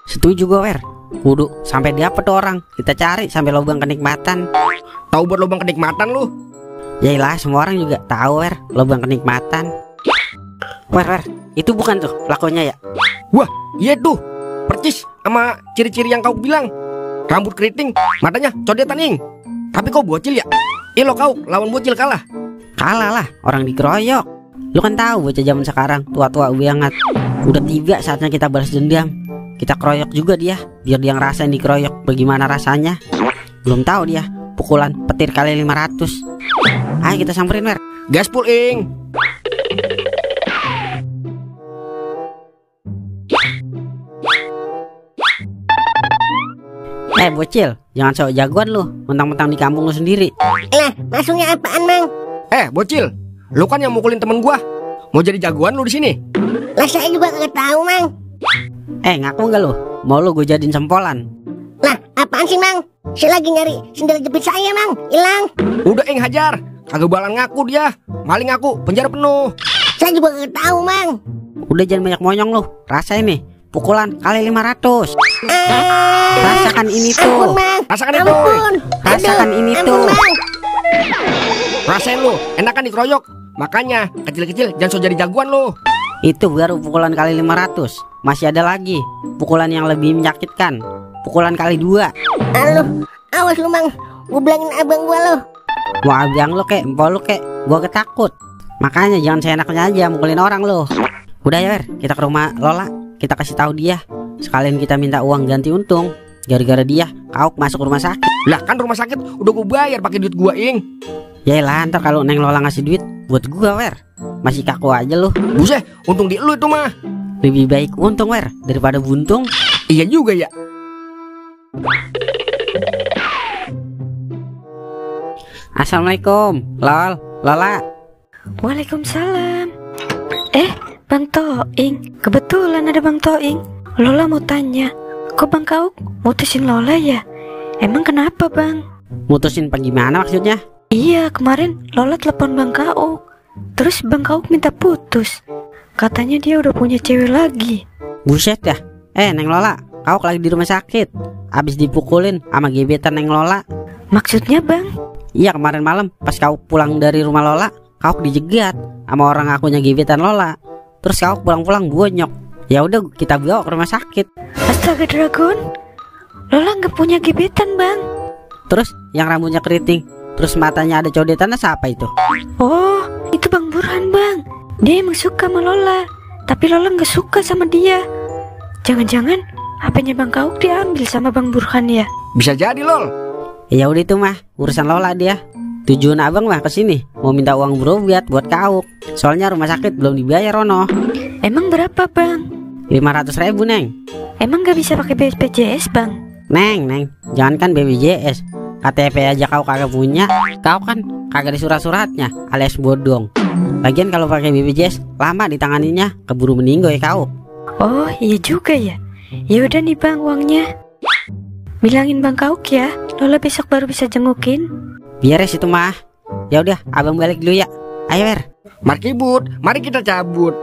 Setuju gue Wer. Kudu sampai dapet tuh orang. Kita cari sampai lubang kenikmatan. Tahu buat lubang kenikmatan lu? Yaelah semua orang juga tahu Wer lubang kenikmatan. Wer, itu bukan tuh pelakunya ya? Wah, iya tuh. Percis sama ciri-ciri yang kau bilang. Rambut keriting, matanya codetan Ing. Tapi kau bocil ya? Lo kau lawan bocil kalah. Kalah lah, orang dikeroyok. Lu kan tahu bocah zaman sekarang tua-tua banget. Udah tiba saatnya kita balas dendam. kita keroyok juga dia, biar dia ngerasain dikeroyok bagaimana rasanya. Belum tahu dia pukulan petir kali 500. Ayo kita samperin, Wer. Gaspol, Ing. Bocil, jangan sok jagoan lu, mentang-mentang di kampung lu sendiri. Lah, maksudnya apaan, Mang? Bocil, lu kan yang mukulin temen gua. Mau jadi jagoan lu di sini? Lah, saya juga nggak tahu, Mang. Ngaku nggak lu? Mau lu gue jadiin sempolan? Lah, apaan sih, Mang? Saya lagi nyari sendal jepit saya, Mang. Hilang. Udah, Ing, hajar. Kagak balan ngaku dia. Maling ngaku, penjara penuh. Saya juga nggak tahu, Mang. Udah jangan banyak monyong lu. Rasain nih, pukulan kali 500. Rasakan ini tuh. Ampun, Mang. Rasakan itu. Ampun. Rasakan Aduh, ini ampun, tuh. Mang. Rasain lu, enakan dikeroyok. Makanya, kecil-kecil jangan so jadi jagoan lu. Itu baru pukulan kali 500. Masih ada lagi pukulan yang lebih menyakitkan. Pukulan kali 2. Aduh, awas lu, Mang. Gua bilangin abang gua lo. Wah, abang lu kek, empok lu kek, gua ketakut. Makanya jangan seenaknya aja mukulin orang lu. Udah ya, Wer, kita ke rumah Lola. Kita kasih tahu dia. Sekalian kita minta uang ganti untung. Gara-gara dia, Kauk masuk rumah sakit. Lah kan rumah sakit udah gua bayar pakai duit gua, Ing. Yaelah, ntar kalau Neng Lola ngasih duit buat gua, Wer. Masih kaku aja lu. Buset, untung di lu itu mah. Lebih baik untung, Wer, daripada buntung. Iya juga ya. Assalamualaikum, Lola. Waalaikumsalam. Bang Toing, kebetulan ada Bang Toing. Lola mau tanya, kok Bang Kauk mutusin Lola ya? Emang kenapa, Bang? Mutusin gimana maksudnya? Iya, kemarin Lola telepon Bang Kauk. Terus Bang Kauk minta putus. Katanya dia udah punya cewek lagi. Buset ya. Neng Lola, Kauk lagi di rumah sakit. Abis dipukulin sama gebetan Neng Lola. Maksudnya, Bang? Iya, kemarin malam pas Kauk pulang dari rumah Lola, Kauk dijegat sama orang akunya gebetan Lola. Terus Kauk pulang-pulang bonyok. Ya udah kita bawa ke rumah sakit. Astaga, Dragon. Lola nggak punya gebetan, Bang. Terus yang rambutnya keriting, terus matanya ada codetannya siapa itu? Oh, itu Bang Burhan, Bang. Dia emang suka sama Lola, tapi Lola nggak suka sama dia. Jangan-jangan HP-nya Bang Kauk diambil sama Bang Burhan ya? Bisa jadi, Lol. Ya udah itu mah urusan Lola dia. Tujuan abang mah kesini mau minta uang berobat buat Kauk. Soalnya rumah sakit belum dibayar, Rono. Emang berapa, Bang? 500.000, Neng. Emang nggak bisa pakai BPJS, Bang? Neng, jangankan BPJS, KTP aja Kauk kagak punya. Kauk kan kagak ada surat-suratnya, alias bodong. Lagian kalau pakai BPJS lama ditanganinya, keburu meninggal ya Kauk. Oh iya juga ya. Ya udah nih, Bang, uangnya. Bilangin Bang Kauk ya, Lola besok baru bisa jengukin. Beres itu mah. Ya udah, abang balik dulu ya. Ayo, Wer. Markibut, mari kita cabut.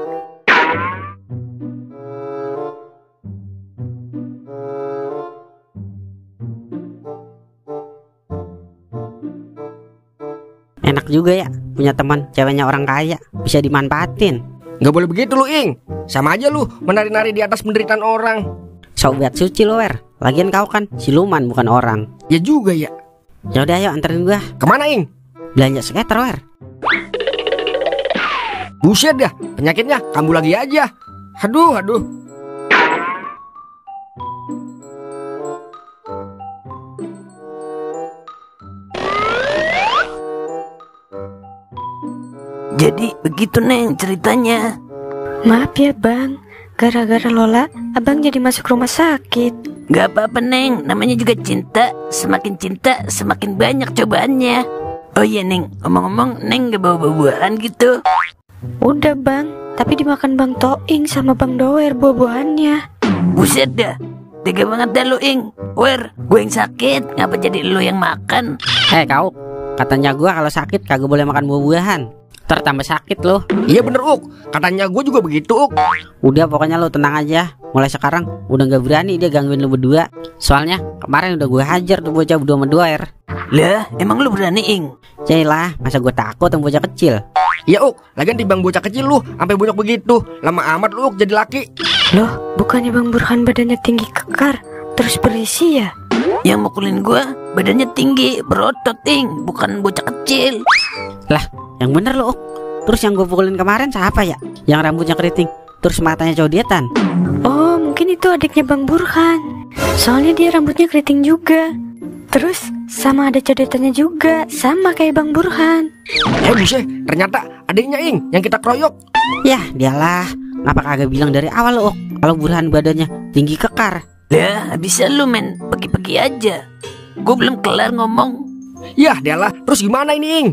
Enak juga ya punya teman ceweknya orang kaya, bisa dimanfaatin. Gak boleh begitu lu, Ing. Sama aja lu menari-nari di atas penderitaan orang. Sobat suci lo, Wer. Lagian kau kan siluman bukan orang. Ya juga ya. Ya udah, ayo anterin gua. Kemana, Ing? Belanja skater, Wer. Buset dah, penyakitnya kambuh lagi aja. Aduh. Jadi begitu, Neng, ceritanya. Maaf ya, Bang. Gara-gara Lola, Abang jadi masuk rumah sakit. Gak apa-apa, Neng, namanya juga cinta. Semakin cinta, semakin banyak cobaannya. Oh iya, Neng, ngomong-ngomong, Neng gak bawa buah-buahan gitu? Udah, Bang, tapi dimakan Bang Toing sama Bang Doer buah-buahannya. Buset dah, tega banget dah lu, Ing. Wer, gue yang sakit, ngapa jadi lu yang makan? Kauk, katanya gua kalau sakit kagak boleh makan buah-buahan. Ntar tambah sakit lo. Iya bener, Uk. Katanya gue juga begitu, Uk. Udah pokoknya lo tenang aja. Mulai sekarang udah gak berani dia gangguin lo berdua. Soalnya kemarin udah gue hajar tuh bocah berdua sama Doer. Lah, emang lu berani, Ing? Cailah, masa gue takut sama bocah kecil. Iya, Uk. Lagian timbang bocah kecil lu sampai bonyok begitu. Lama amat lu, Uk, jadi laki. Loh, bukannya Bang Burhan badannya tinggi kekar, terus berisi ya? Yang mukulin gua badannya tinggi, berotot, Ing, bukan bocah kecil. Lah, yang bener lo, Uk. Terus yang gue pukulin kemarin siapa ya? Yang rambutnya keriting, terus matanya codetan. Oh, mungkin mungkin itu adiknya Bang Burhan. Soalnya dia rambutnya keriting juga. Terus sama ada codetannya juga, sama kayak Bang Burhan. Buset, ternyata adiknya Ing yang kita keroyok. Yah, dialah. Ngapa kagak bilang dari awal lo, Ok, kalau Burhan badannya tinggi kekar? Lah, bisa lu men, pagi-pagi aja. Gue belum kelar ngomong. Yah, dialah. Terus gimana ini, Ing?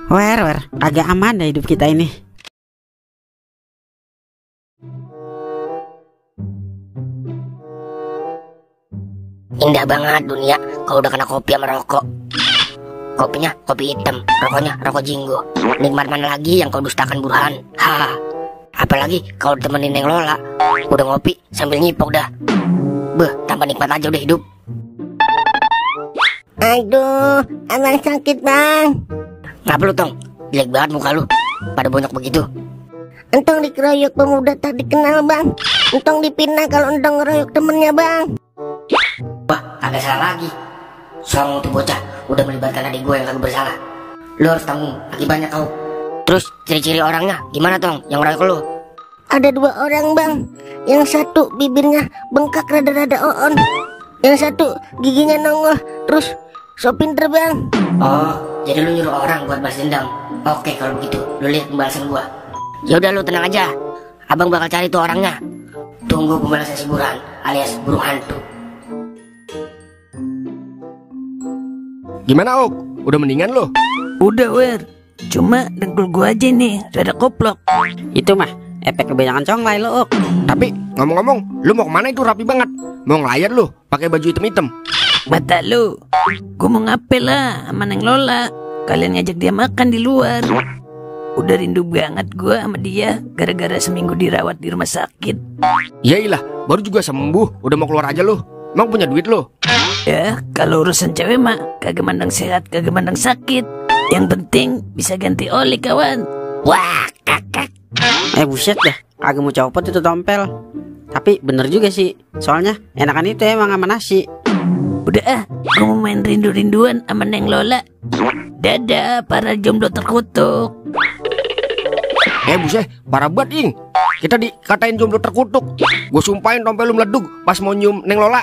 Wer, kagak aman dah hidup kita ini. Indah banget dunia kalau udah kena kopi sama rokok. Kopinya kopi hitam, rokoknya rokok jinggo. Nikmat mana lagi yang kau dustakan Burhan? Ha. Apalagi kalau ditemenin Neng Lola, udah ngopi sambil nyipok dah. Beh, tambah nikmat aja udah hidup. Aduh, abang sakit bang. Ngapa lu Tong? Jelek banget muka lu, pada bonyok begitu. Entong dikeroyok pemuda tak dikenal bang. Entong dipinah kalau entong ngeroyok temennya bang. Wah, kagak salah lagi. Soal tuh bocah udah melibatkan adik gue yang kagak bersalah. Lu harus tanggung akibatnya kau. Terus ciri-ciri orangnya gimana Tong yang ngeroyok lu? Ada 2 orang bang. Yang satu bibirnya bengkak rada-rada oon. Yang satu giginya nongol. Terus so pinter bang. Oh, jadi lu nyuruh orang buat balas dendam. Oke kalau begitu, lu lihat pembalasan gua. Ya udah lu tenang aja. Abang bakal cari tuh orangnya. Tunggu pembalasan si Burhan alias burung hantu. Gimana, Ok? Udah mendingan lo? Udah Wer, cuma dengkul gue aja nih rada koplok. Itu mah efek kebanyakan conglay lo, Ok. Tapi ngomong-ngomong, lu mau kemana itu rapi banget? Mau ngelayar lu pakai baju hitam-hitam? Mata lu, gue mau ngapel lah sama Neng Lola. Kalian ngajak dia makan di luar. Udah rindu banget gue sama dia gara-gara seminggu dirawat di rumah sakit. Yailah, baru juga sembuh, udah mau keluar aja lu. Emang punya duit lu? Ya, kalau urusan cewek mah kagak mandang sehat, kagak mandang sakit. Yang penting bisa ganti oli kawan. Wah, kakak. Buset dah, kagak mau copot itu tompel. Tapi bener juga sih, soalnya enakan itu emang sama nasi. Udah ah, gue mau main rindu-rinduan sama Neng Lola. Dadah para jomblo terkutuk. Buset, parah banget Ing. Kita dikatain jomblo terkutuk. Gue sumpahin tompel lu meleduk pas mau nyium Neng Lola.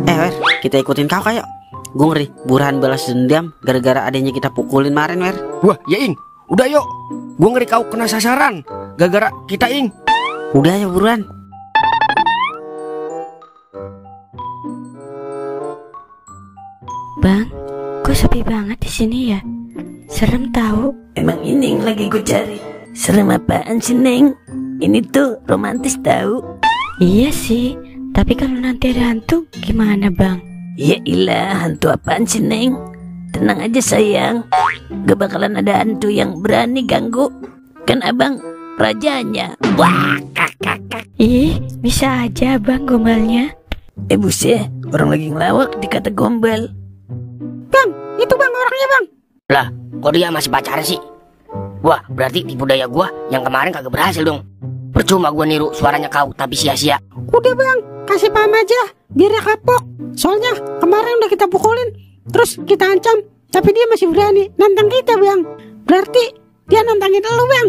Wer, kita ikutin kau kayak. Gue ngeri Burhan balas dendam gara-gara adanya kita pukulin kemarin, Wer. Wah, ya Ing, udah yuk. Gue ngeri kau kena sasaran gara-gara kita Ing. Udah ya Burhan. Bang, kok sepi banget di sini ya? Serem tahu. Emang ini yang lagi gue cari. Serem apaan sih Neng? Ini tuh romantis tahu. Iya sih, tapi kalau nanti ada hantu gimana bang? Ya ilah, hantu apaan sih Neng? Tenang aja sayang, gak bakalan ada hantu yang berani ganggu. Kan abang rajanya. Wah, kakak. Ih, bisa aja bang gombalnya. Buset, orang lagi ngelawak dikata gombal. Bang, itu bang orangnya bang. Lah, kok dia masih pacaran sih? Wah, berarti tipu daya gua yang kemarin kagak berhasil dong. Percuma gua niru suaranya kau, tapi sia-sia. Udah bang, kasih paham aja biar dia kapok. Soalnya kemarin udah kita pukulin, terus kita ancam, tapi dia masih berani nantang kita bang. Berarti dia nantangin lu bang.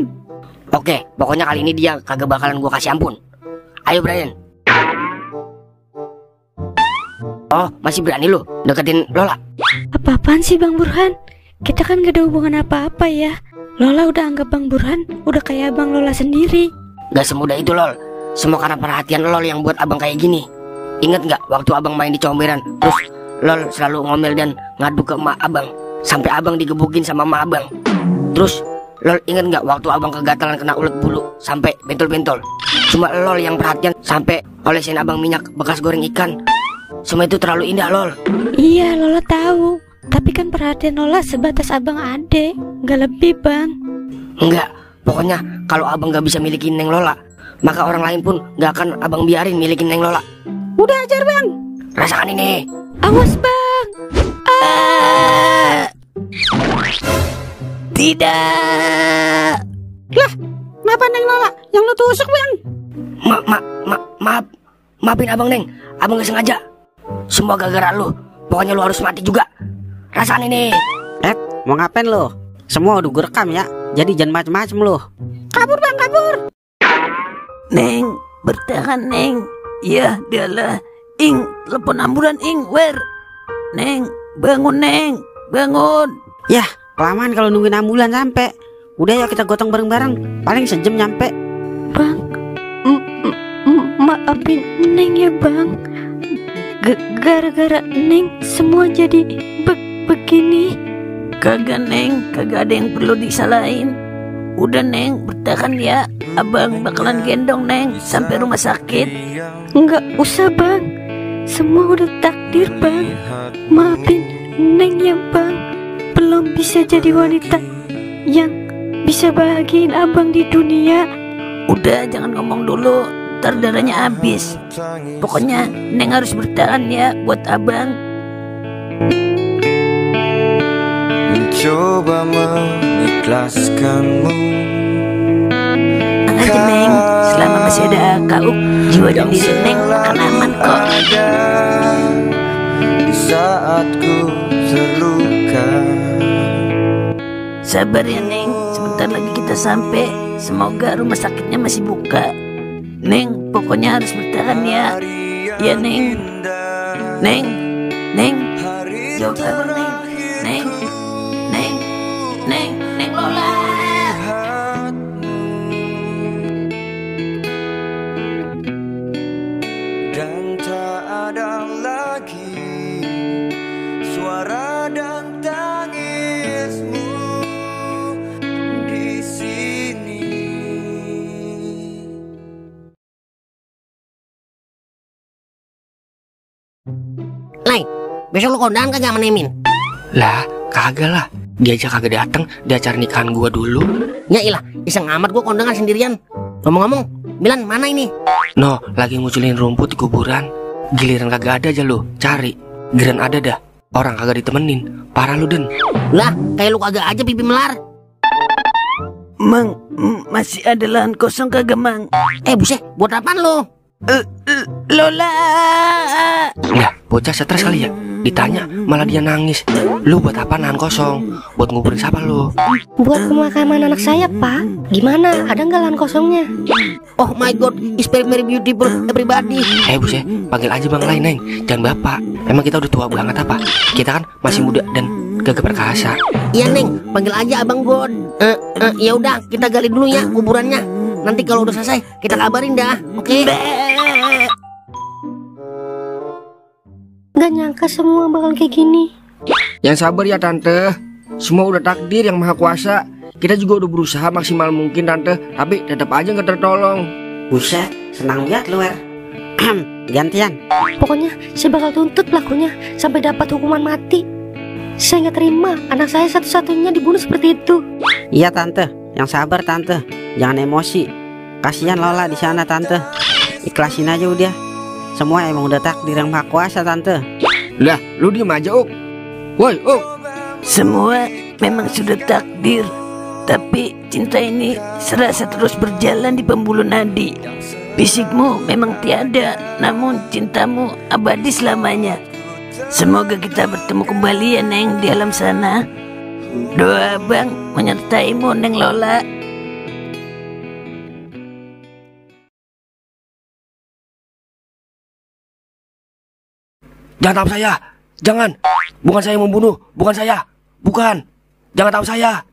Oke, pokoknya kali ini dia kagak bakalan gua kasih ampun. Ayo Brian. Oh, masih berani lu deketin Lola? Apa-apaan sih Bang Burhan? Kita kan gak ada hubungan apa-apa ya. Lola udah anggap Bang Burhan udah kayak abang Lola sendiri. Gak semudah itu Lol. Semua karena perhatian Lol yang buat abang kayak gini. Ingat gak waktu abang main di comberan, terus Lol selalu ngomel dan ngadu ke emak abang, sampai abang digebukin sama emak abang. Terus Lol ingat gak waktu abang kegatalan kena ulet bulu sampai bentol-bentol. Cuma Lol yang perhatian sampai olesin abang minyak bekas goreng ikan. Semua itu terlalu indah Lol. Iya Lola tahu, tapi kan perhatian Lola sebatas abang ade, gak lebih bang. Enggak, pokoknya kalau abang gak bisa milikin Neng Lola, maka orang lain pun gak akan abang biarin milikin Neng Lola. Udah ajar bang. Rasakan ini. Awas bang. Tidak. Lah, kenapa Neng Lola yang lu tusuk bang? Maafin abang Neng, abang gak sengaja. Semua gara-gara lu. Pokoknya lu harus mati juga. Rasakan ini. Mau ngapain lo? Semua udah gue rekam ya, jadi jangan macem-macem lo. Kabur bang, kabur. Neng, bertahan Neng. Ya, dialah. Ing, telepon ambulan, Ing, wer. Neng, bangun, Neng, bangun. Yah, kelamaan kalau nungguin ambulan sampai. Udah yuk kita gotong bareng-bareng. Paling sejam nyampe. Bang, maafin Neng ya bang. Gara-gara Neng semua jadi begini. Kagak, Neng, kagak ada yang perlu disalahin. Udah, Neng, bertahan ya. Abang bakalan gendong Neng sampai rumah sakit. Nggak usah bang, semua udah takdir bang. Maafin Neng ya bang. Belum bisa jadi wanita yang bisa bahagiain abang di dunia. Udah, jangan ngomong dulu, ntar darahnya habis. Pokoknya Neng harus bertahan ya buat abang. Mencoba mengikhlaskanmu. Tenang aja Neng, selama masih ada kau, jiwa dan diri Neng akan aman kok. Di saat ku terluka. Sabar ya Neng, sebentar lagi kita sampai. Semoga rumah sakitnya masih buka. Neng, pokoknya harus bertahan ya. Ya Neng. Neng, Neng, jawab aku Neng. Neng, Neng, Neng, Neng Lola. Dan tak ada lagi suara dan tangismu di sini. Lai, besok lu kondangan kagak sama Nemin? Lah, kagak lah. Dia aja kagak datang di acara nikahan gua dulu. Ya ilah, iseng amat gua kondangan sendirian. Ngomong-ngomong, Milan mana ini? No, lagi nguculin rumput di kuburan. Giliran kagak ada aja lu, cari. Giliran ada dah, orang kagak ditemenin. Parah lu, Den. Lah, kayak lu kagak aja pipi melar. Mang, masih ada lahan kosong kagak Mang? Buset, buat apaan lu? Lola. Lah, bocah stres kali ya. Ditanya, malah dia nangis. Lu buat apa nahan kosong? Buat nguburin siapa lu? Buat pemakaman anak saya pak. Gimana, ada nggak lahan kosongnya? Oh my god, it's very very beautiful everybody. Buset, panggil aja Bang Lai, Neng. Jangan Bapak. Emang kita udah tua banget apa? Kita kan masih muda dan gagah perkasa. Iya Neng, panggil aja Abang God. Ya udah, kita gali dulu ya kuburannya. Nanti kalau udah selesai, kita kabarin dah. Oke? Gak nyangka semua bakal kayak gini. Yang sabar ya Tante. Semua udah takdir yang maha kuasa. Kita juga udah berusaha maksimal mungkin Tante, tapi tetap aja gak tertolong. Buset, senang lihat lu, Wer. Gantian. Pokoknya saya bakal tuntut pelakunya sampai dapat hukuman mati. Saya nggak terima anak saya satu-satunya dibunuh seperti itu. Iya Tante, yang sabar Tante. Jangan emosi. Kasihan Lola di sana Tante. Ikhlasin aja udah. Semua emang udah takdir yang maha kuasa Tante. Lah, lu diem aja, Uk. Woi, Uk. Semua memang sudah takdir, tapi cinta ini serasa terus berjalan di pembuluh nadi. Fisikmu memang tiada, namun cintamu abadi selamanya. Semoga kita bertemu kembali ya Neng di alam sana. Doa Abang menyertaimu Neng Lola. Jangan tahu saya. Jangan. Bukan saya yang membunuh. Bukan saya. Bukan. Jangan tahu saya.